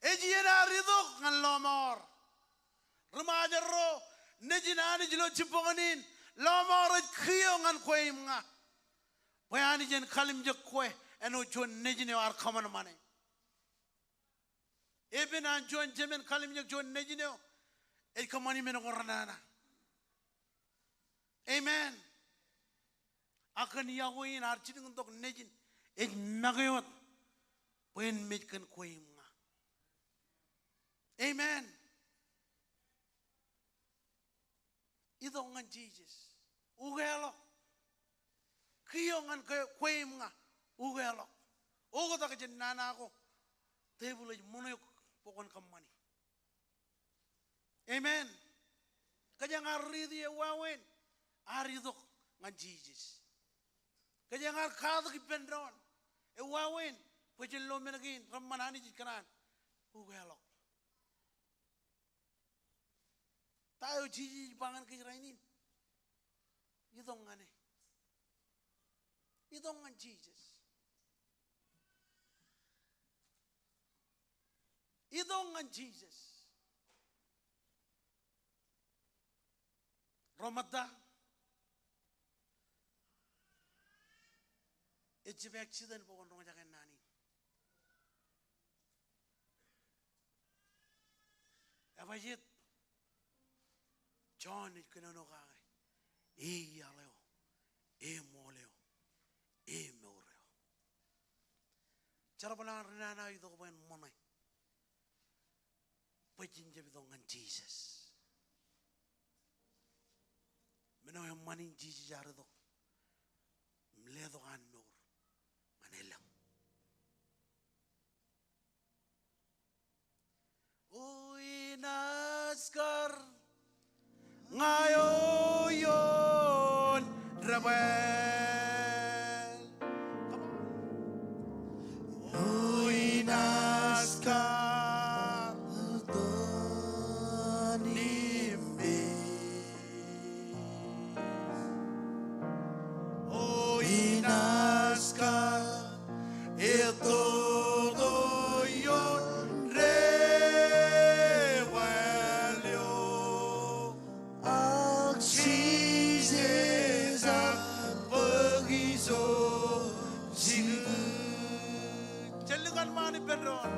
Ej iien ad itok ñan lọmọọr. Ri-Ṃajeḷ ro, nejin Anij ilo jibboñōn in, lọmọọr ej kiiō ñan kwe im ña. Bwe Anij en kallimjek kwe āinwōt juon nejin eo ear kōṃanṃane. Epen an juon jemān kallimjek juon nejin eo ej kōṃṃani men ko renana. Amen. Ak kōn yokwe in ear jilkintok nejin ej make wōt bwe en mej kōn kwe im ña. Amen. Itok ñan Jisōs. Ukeḷọk. Kiiō ñan ke-, kwe im ña. Ukeḷọk. Oktak jān nana ko tebōḷ ej ṃōṇe eok bwe kwōn kōṃṃani. Amen. Kōjeañ ar riiti ewāween, ad itok ñan Jisōs. Kōjeañ ar katak ippān doon ewāween, bwe jen lo men kein reṃṃan Anij ej kōṇaan. Ukeḷọk. Ta eo Jisōs ej ba ñan kōj rainin? Itok ñan e. Itok ñan Jisōs. Itok ñan Jisōs. Ro ṃōtta, ejjab accident bwe kwōn roñjake naan in. Ebajet, Jon ej kōnono kake, e iaḷ eo, e ṃool eo, e mour eo. Jerbal an ri nana eo itok bwe en ṃōṇe bwe jen jab itok ñan Jisōs. Men eo eṃṃan in Jisōs ear itok im letok an mour ñan elōñ. O inaaj kar ña eo ioon debwāāl. Come on. O inaaj kar itoon im mej. O inaaj kar etoto ioon debwāāl eo. Ak Jisōs ear bōk ijo jikū. Jen lukkuun ṃaan ippān doon.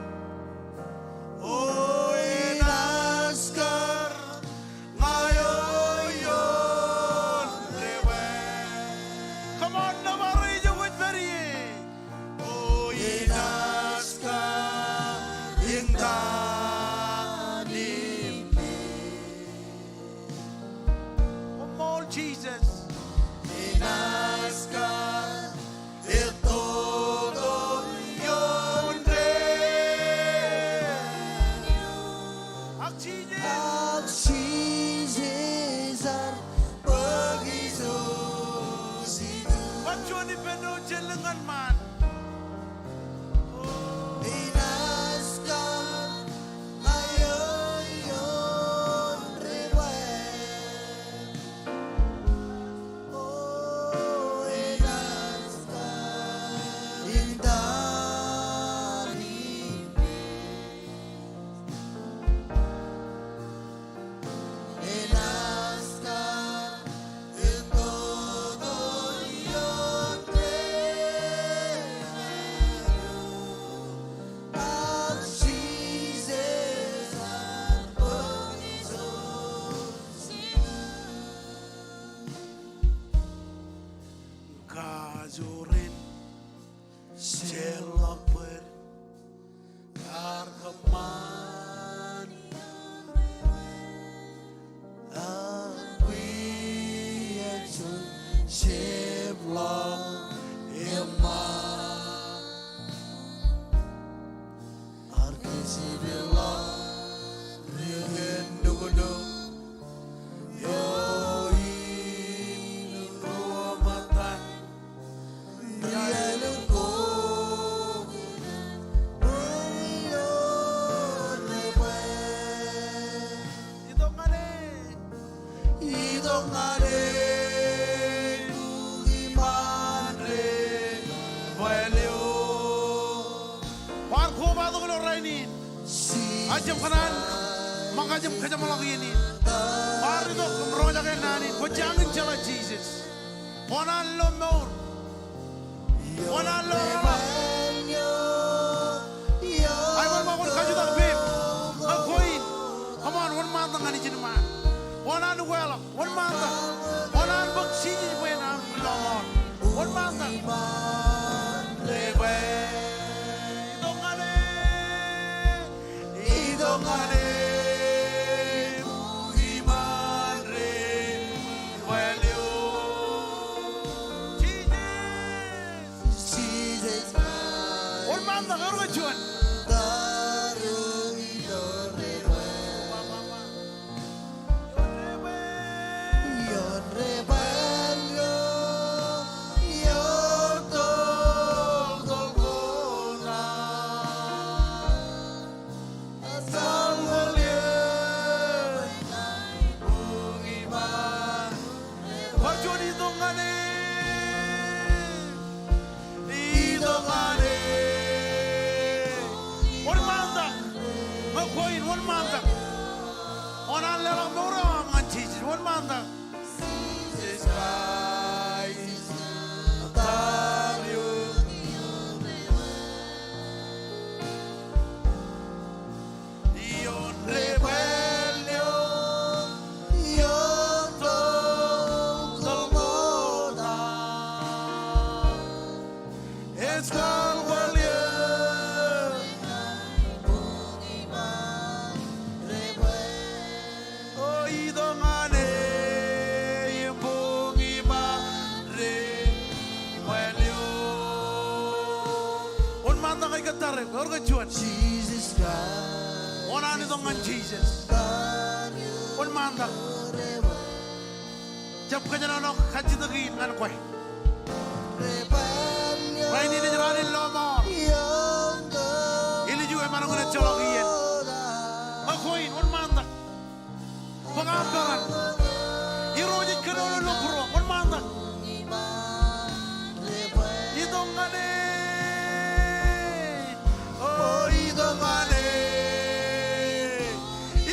O inaaj kar ña eo ioon debwāāl. Come on, nōbar eo ijo kwōj pād ie. O inaaj kar iñtaan im mej. Koṃṃool Jisōs. Inaaj kar etoto ioon debwāāl. Tok ilo rainin. Ak jab kōṇaan ṃōkaj im kōjeṃḷọk iien in. Bar itok im roñjake naan in. Kwō jañin jeḷā Jisōs. Kōṇaan lo mour. Kōṇaan lo reḷap. Aikuj ṃōk kwōn kajutak peiṃ. Ak kwe in. Come on, wōnṃaantak ñan ijin ṃaan. Kōṇaan ukeḷọk. Wōnṃaantak. Kōṇaan bōk Jisōs bwe en aṃ lọmọọr. Wōnṃaantak. Itok ñan e. Itok ñan e. Iṃaan ri-ṃae eo. Jisōs. Wōnṃaantak, ewōr ke juon. Bar juon, itok ñan e. Itok ñan e. Wōnṃaantak. Ñe kwe in, wōnṃaantak. Kōṇaan leḷọk mour eo aṃ ñan Jisōs. Wōnṃaantak. Jisōs Kraist, tar eo. Ioon debwāāl eo, ioon tōl Golgota. Ej kwaḷ kwaḷ eō. O, itok ñan e, im boñ iṃaan debwāāl eo. Wōnṃaantak ej kōttar eok, ewōr ke juon. Kōṇaan itok ñan Jisōs. Wōnṃaantak. Jab kōjenolọk kajjitōk in ñan kwe. Rainin ej raan in lọmọọr. Ilju emaroñ in ejjeḷọk iien. Ak kwe in, wōnṃaantak. Bōk aṃ peran. Irooj ej kōnono ilo būruōṃ. Wōnṃaantak. Itok ñan e. O, itok ñan e.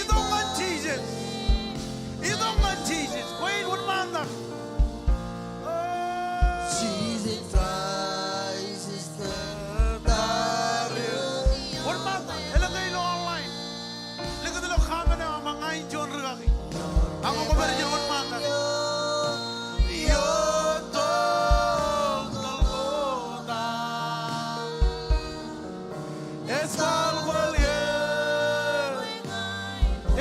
Itok ñan Jisōs. Itok ñan Jisōs. Kwe in, wōnṃaantak. O. Jisōs Kraist. Wōnṃaantak, elōñ ke ilo online. Likūt ilo comment eo aṃ, ña in juon rikaki. Ak ñe kwō pād ijin, wōnṃaantak. Ioon tōl Golgota. Ej kwaḷ kwaḷ eō.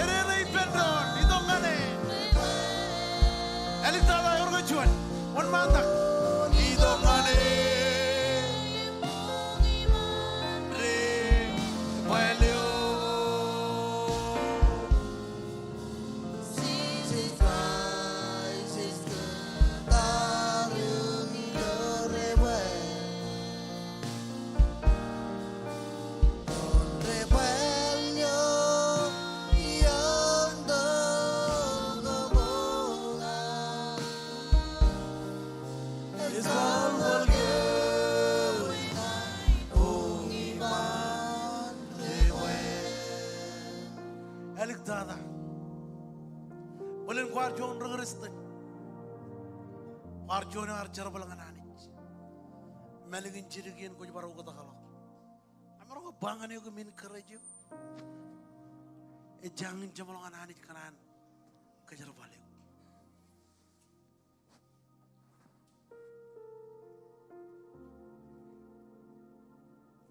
Erere ippān doon, itok ñan e. Āliktata, ewōr ke juon. Wōnṃaantak. Itok ñan e. Debwāāl eo. Āliktata. Bōlen kwaar juon ri-Kristian. Kwaar juon eo ear jerbal ñan Anij. Im ālikin jidik iien kwōj bar oktakḷọk. Emaroñ ke ba ñan eok im encourage eok. Ej jañin jeṃḷọk ñan Anij kōṇaan kōjerbal eok.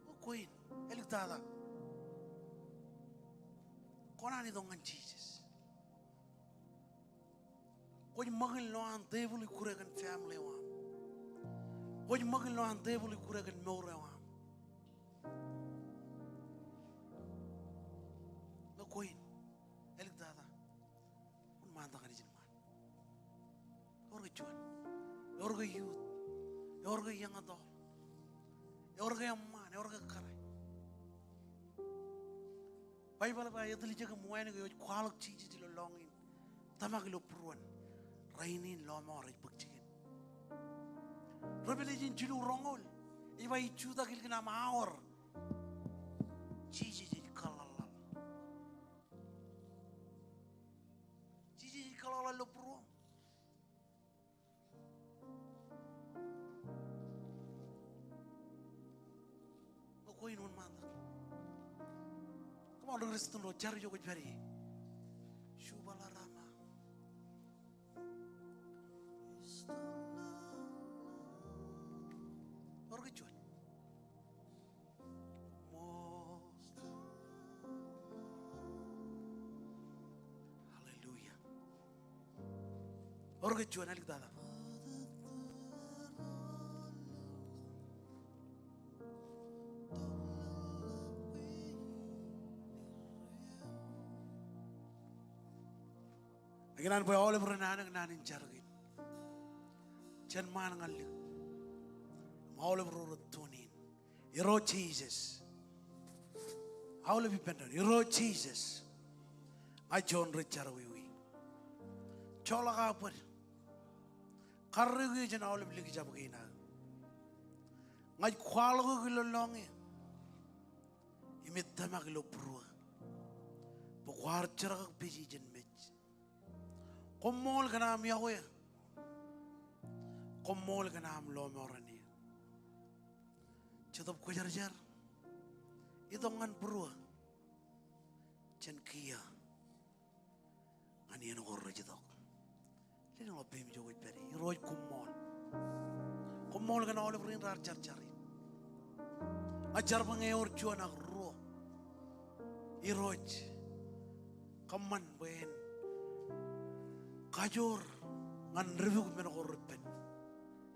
O kwe in, āliktata. Kōṇaan itok ñan Jisōs. Kwōj ṃōk in lowaan tebōḷ ikkure kōn family eo aṃ. Kwōj ṃōk in lowaan tebōḷ ikkure kōn mour eo aṃ. Ñe kwe in, āliktata. Wōnṃaantak ñan ijin ṃaan. Ewōr ke juon. Ewōr ke youth. Ewōr ke young adult. Ewōr ke eṃṃaan. Ewōr ke kōrā. Baibōḷ ej ba etiljek im wānōk eo ej kwaḷọk Jisōs ilo lọñiin tōmak ilo būruon. Rainin lọmọọr ej bōk jikin. Revelation jilu roñoul ej ba ij jutak ilikin aṃ aor. Come on, ri Kūrjin ro, jar ijo kwōj pād ie. Shubalarama. Ewōr ke juon? Hallelujah. Ewōr ke juon, āliktata. Ikōṇaan bwe aolep ren anōk naan in jar kein jān ṃaan ñan lik. Im aolep ro rej tune in. Irooj Jisōs. Aolep ippān doon. Irooj Jisōs. Ña juon ri jerọwiwi. Joḷọk aō bōd. Karreoik eō jān aolep likjab kein aō. Ña ij kwaḷọk eok ilo lọñiō im ij tōmak ilo būruō bwe kwaar jerkakpeje jān mej. Koṃṃool kōn aṃ iọkwe eō. Koṃṃool kōn aṃ lọmọọren eō. Jetōb Kwōjarjar, itok ñan būruō jān kiiō ñan iien ko rej itok. Lelōñḷọk peiṃ ijo kwōj pād ie. Irooj, koṃṃool. Koṃṃool kōn aolep rein raar jar jar in. Ña ij jar bwe ñe ewōr juon ak ruo, Irooj, kōṃṃan bwe en kajoor ñan dipuk men ko repen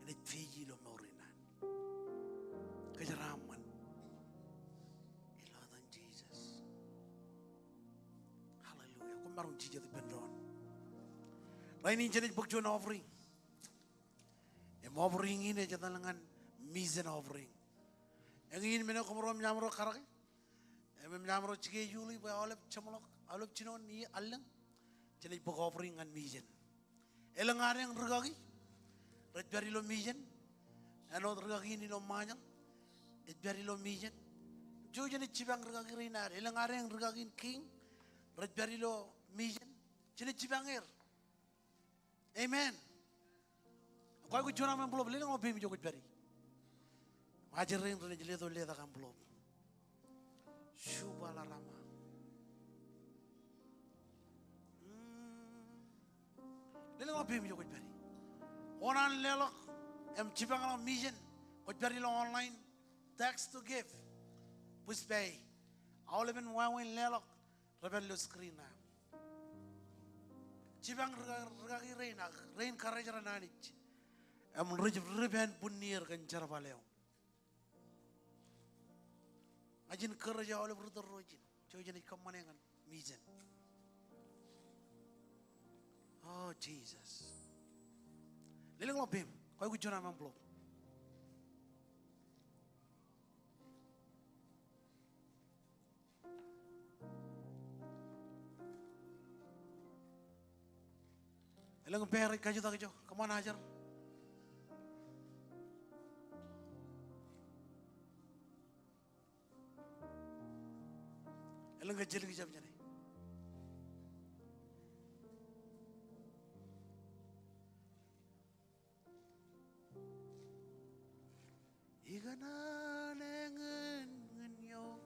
enaaj peje ilo mour in an. Kōjeraaṃṃan. Ilo etan Jisōs. Hallelujah. Koṃ maroñ jijet ippān doon. Rainin jenaaj bōk juon offering. Im offering in ej etal ñan mission offering. Eñin men eo koṃro emōj aṃro karōke im emōj aṃro schedule bwe aolep jeṃḷọk, aolep jinoin iien allōñ, jenaaj bōk offering ñan mission. Elōñ adeañ rūkaki rej pād ilo mission. Āinwōt rūkaki in ilo Ṃajeḷ ej pād ilo mission. Jouj jenaaj jipañ rūkaki rein ad. Elōñ adeañ rūkaki in kiiñ rej pād ilo mission. Jenaaj jipañ er. Amen. Kwaikuj juon aṃ envelope, lelōñḷọk peiṃ ijo kwōj pād ie. Ajri rein renaaj letok letak envelope. Shubalarama. Mm. Lelōñḷọk peiṃ ijo kwōj pād ie. Kōṇaan leḷọk im jipañḷọk mission. Kwōj pād ilo online, text to give. Puspē. Aolepen wāween leḷọk rej pād ilo screen eo aṃ. Jipañ rūka-, rūkaki rein ak rein karijeraṇ Anij im rej ri-, ri-, ri-, pen bwinnier kōn jerbal eo. Ña ij encourage aolep ri-tōl ro ijin. Jouj jenaaj kōṃṃane ñan mission. Oh, Jesus. Lelōñḷọk peiṃ. Kwaikuj juon aṃ envelope. Elōñ pā rej kajutak ijo, kōṃṃan ajer. Elōñ ke jelikjab jāne. Ikōṇaan eñin ñan eok.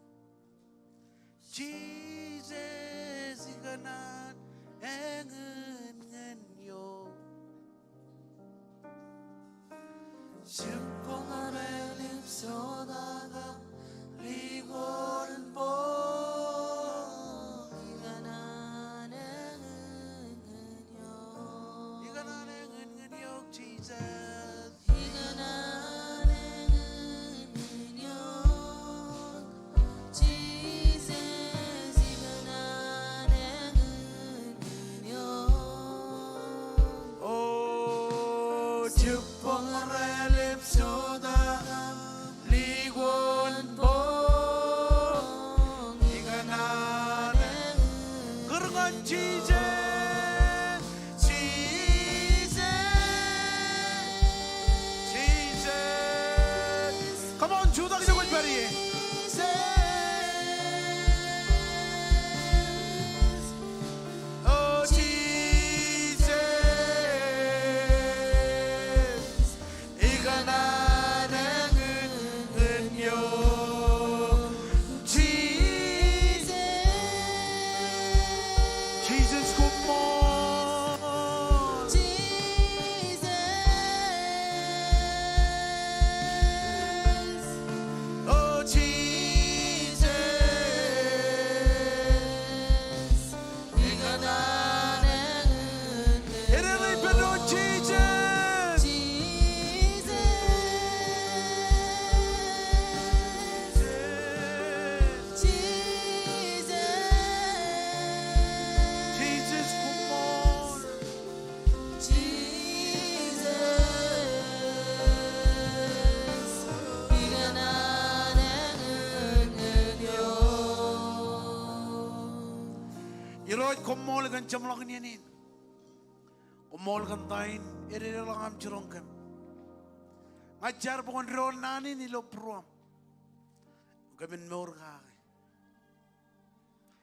Jisōs, ikōṇaan eñin ñan eok. Jibboñ relip jota kab likoon boñ. Ikōṇaan eñin ñan eok. Ikōṇaan eñin ñan eok, Jisōs. O jibboñ relip jota kab likoon boñ. Ikōṇaan eñin. Kūr ñan Jisōs. Jisōs, Jisōs. Come on, jutak ijo kwōj pād ie. Jisōs. O Jisōs. Ikōṇaan eñin ñan eok. Jisōs. Koṃṃool kōn jeṃḷọkin iien in. Koṃṃool kōn ta in ededeḷọk aṃ jiroñ kōm. Ña ij jar bwe kwōn doon naan in ilo būruōm. Kōmin mour kake.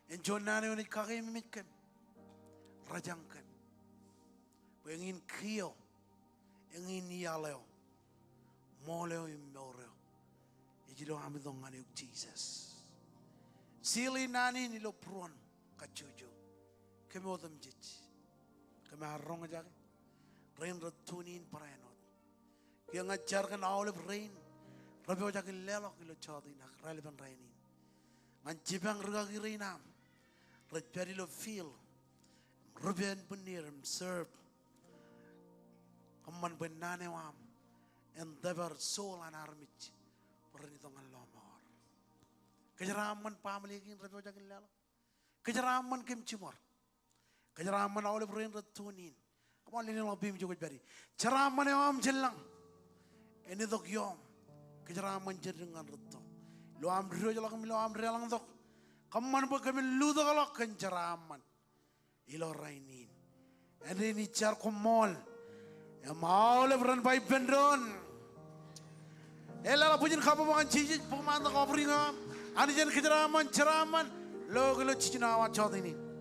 En juon naan eo enaaj kakememej kōm, rōjañ kōm. Bwe eñin kiiō, eñin iaḷ eo, ṃool eo im mour eo ej ilo am itok ñan eok Jisōs. Seal e naan in ilo būruon kajjojo. Kōm otemjej. Kōm ar roñjake rein rej tune in barāinwōt. Kiiō ña ij jar kōn aolep rein repojak in leḷọk ilo jọteen ak raelepen rainin. Ñan jipañ rūkaki rein aṃ rej pād ilo field im rup ānbwinnid im serve. Kōṃṃan bwe naan eo aṃ en tōpar soul an armej bwe ren itok ñan lọmọọr. Kōjeraaṃṃan baaṃle kein repojak in leḷọk. Kōjeraaṃṃan kōm jiṃor. Kōjeraaṃṃan aolep rein rej tune in. Come on, lelōñḷọk peiṃ ijo kwōj pād ie. Jeraaṃṃan eo aṃ jān lañ en itok ioṃ. Kōjeraaṃṃan jān dik ñan rūtto. Ilo am diwōjḷọk im ilo am deḷọñtok, kōṃṃan bwe kōmin lutōkḷọk kōn jeraaṃṃan ilo rainin. Āindein ij jar koṃṃool im aolep ren ba ippān doon. Eḷḷāḷọk bwijin kabbokbok ñan Jisōs, bōk ṃaantak offering eo aṃ. Anij en kōjeraaṃṃan, jeraaṃṃan, lo ilo jiljino awa jọteen in.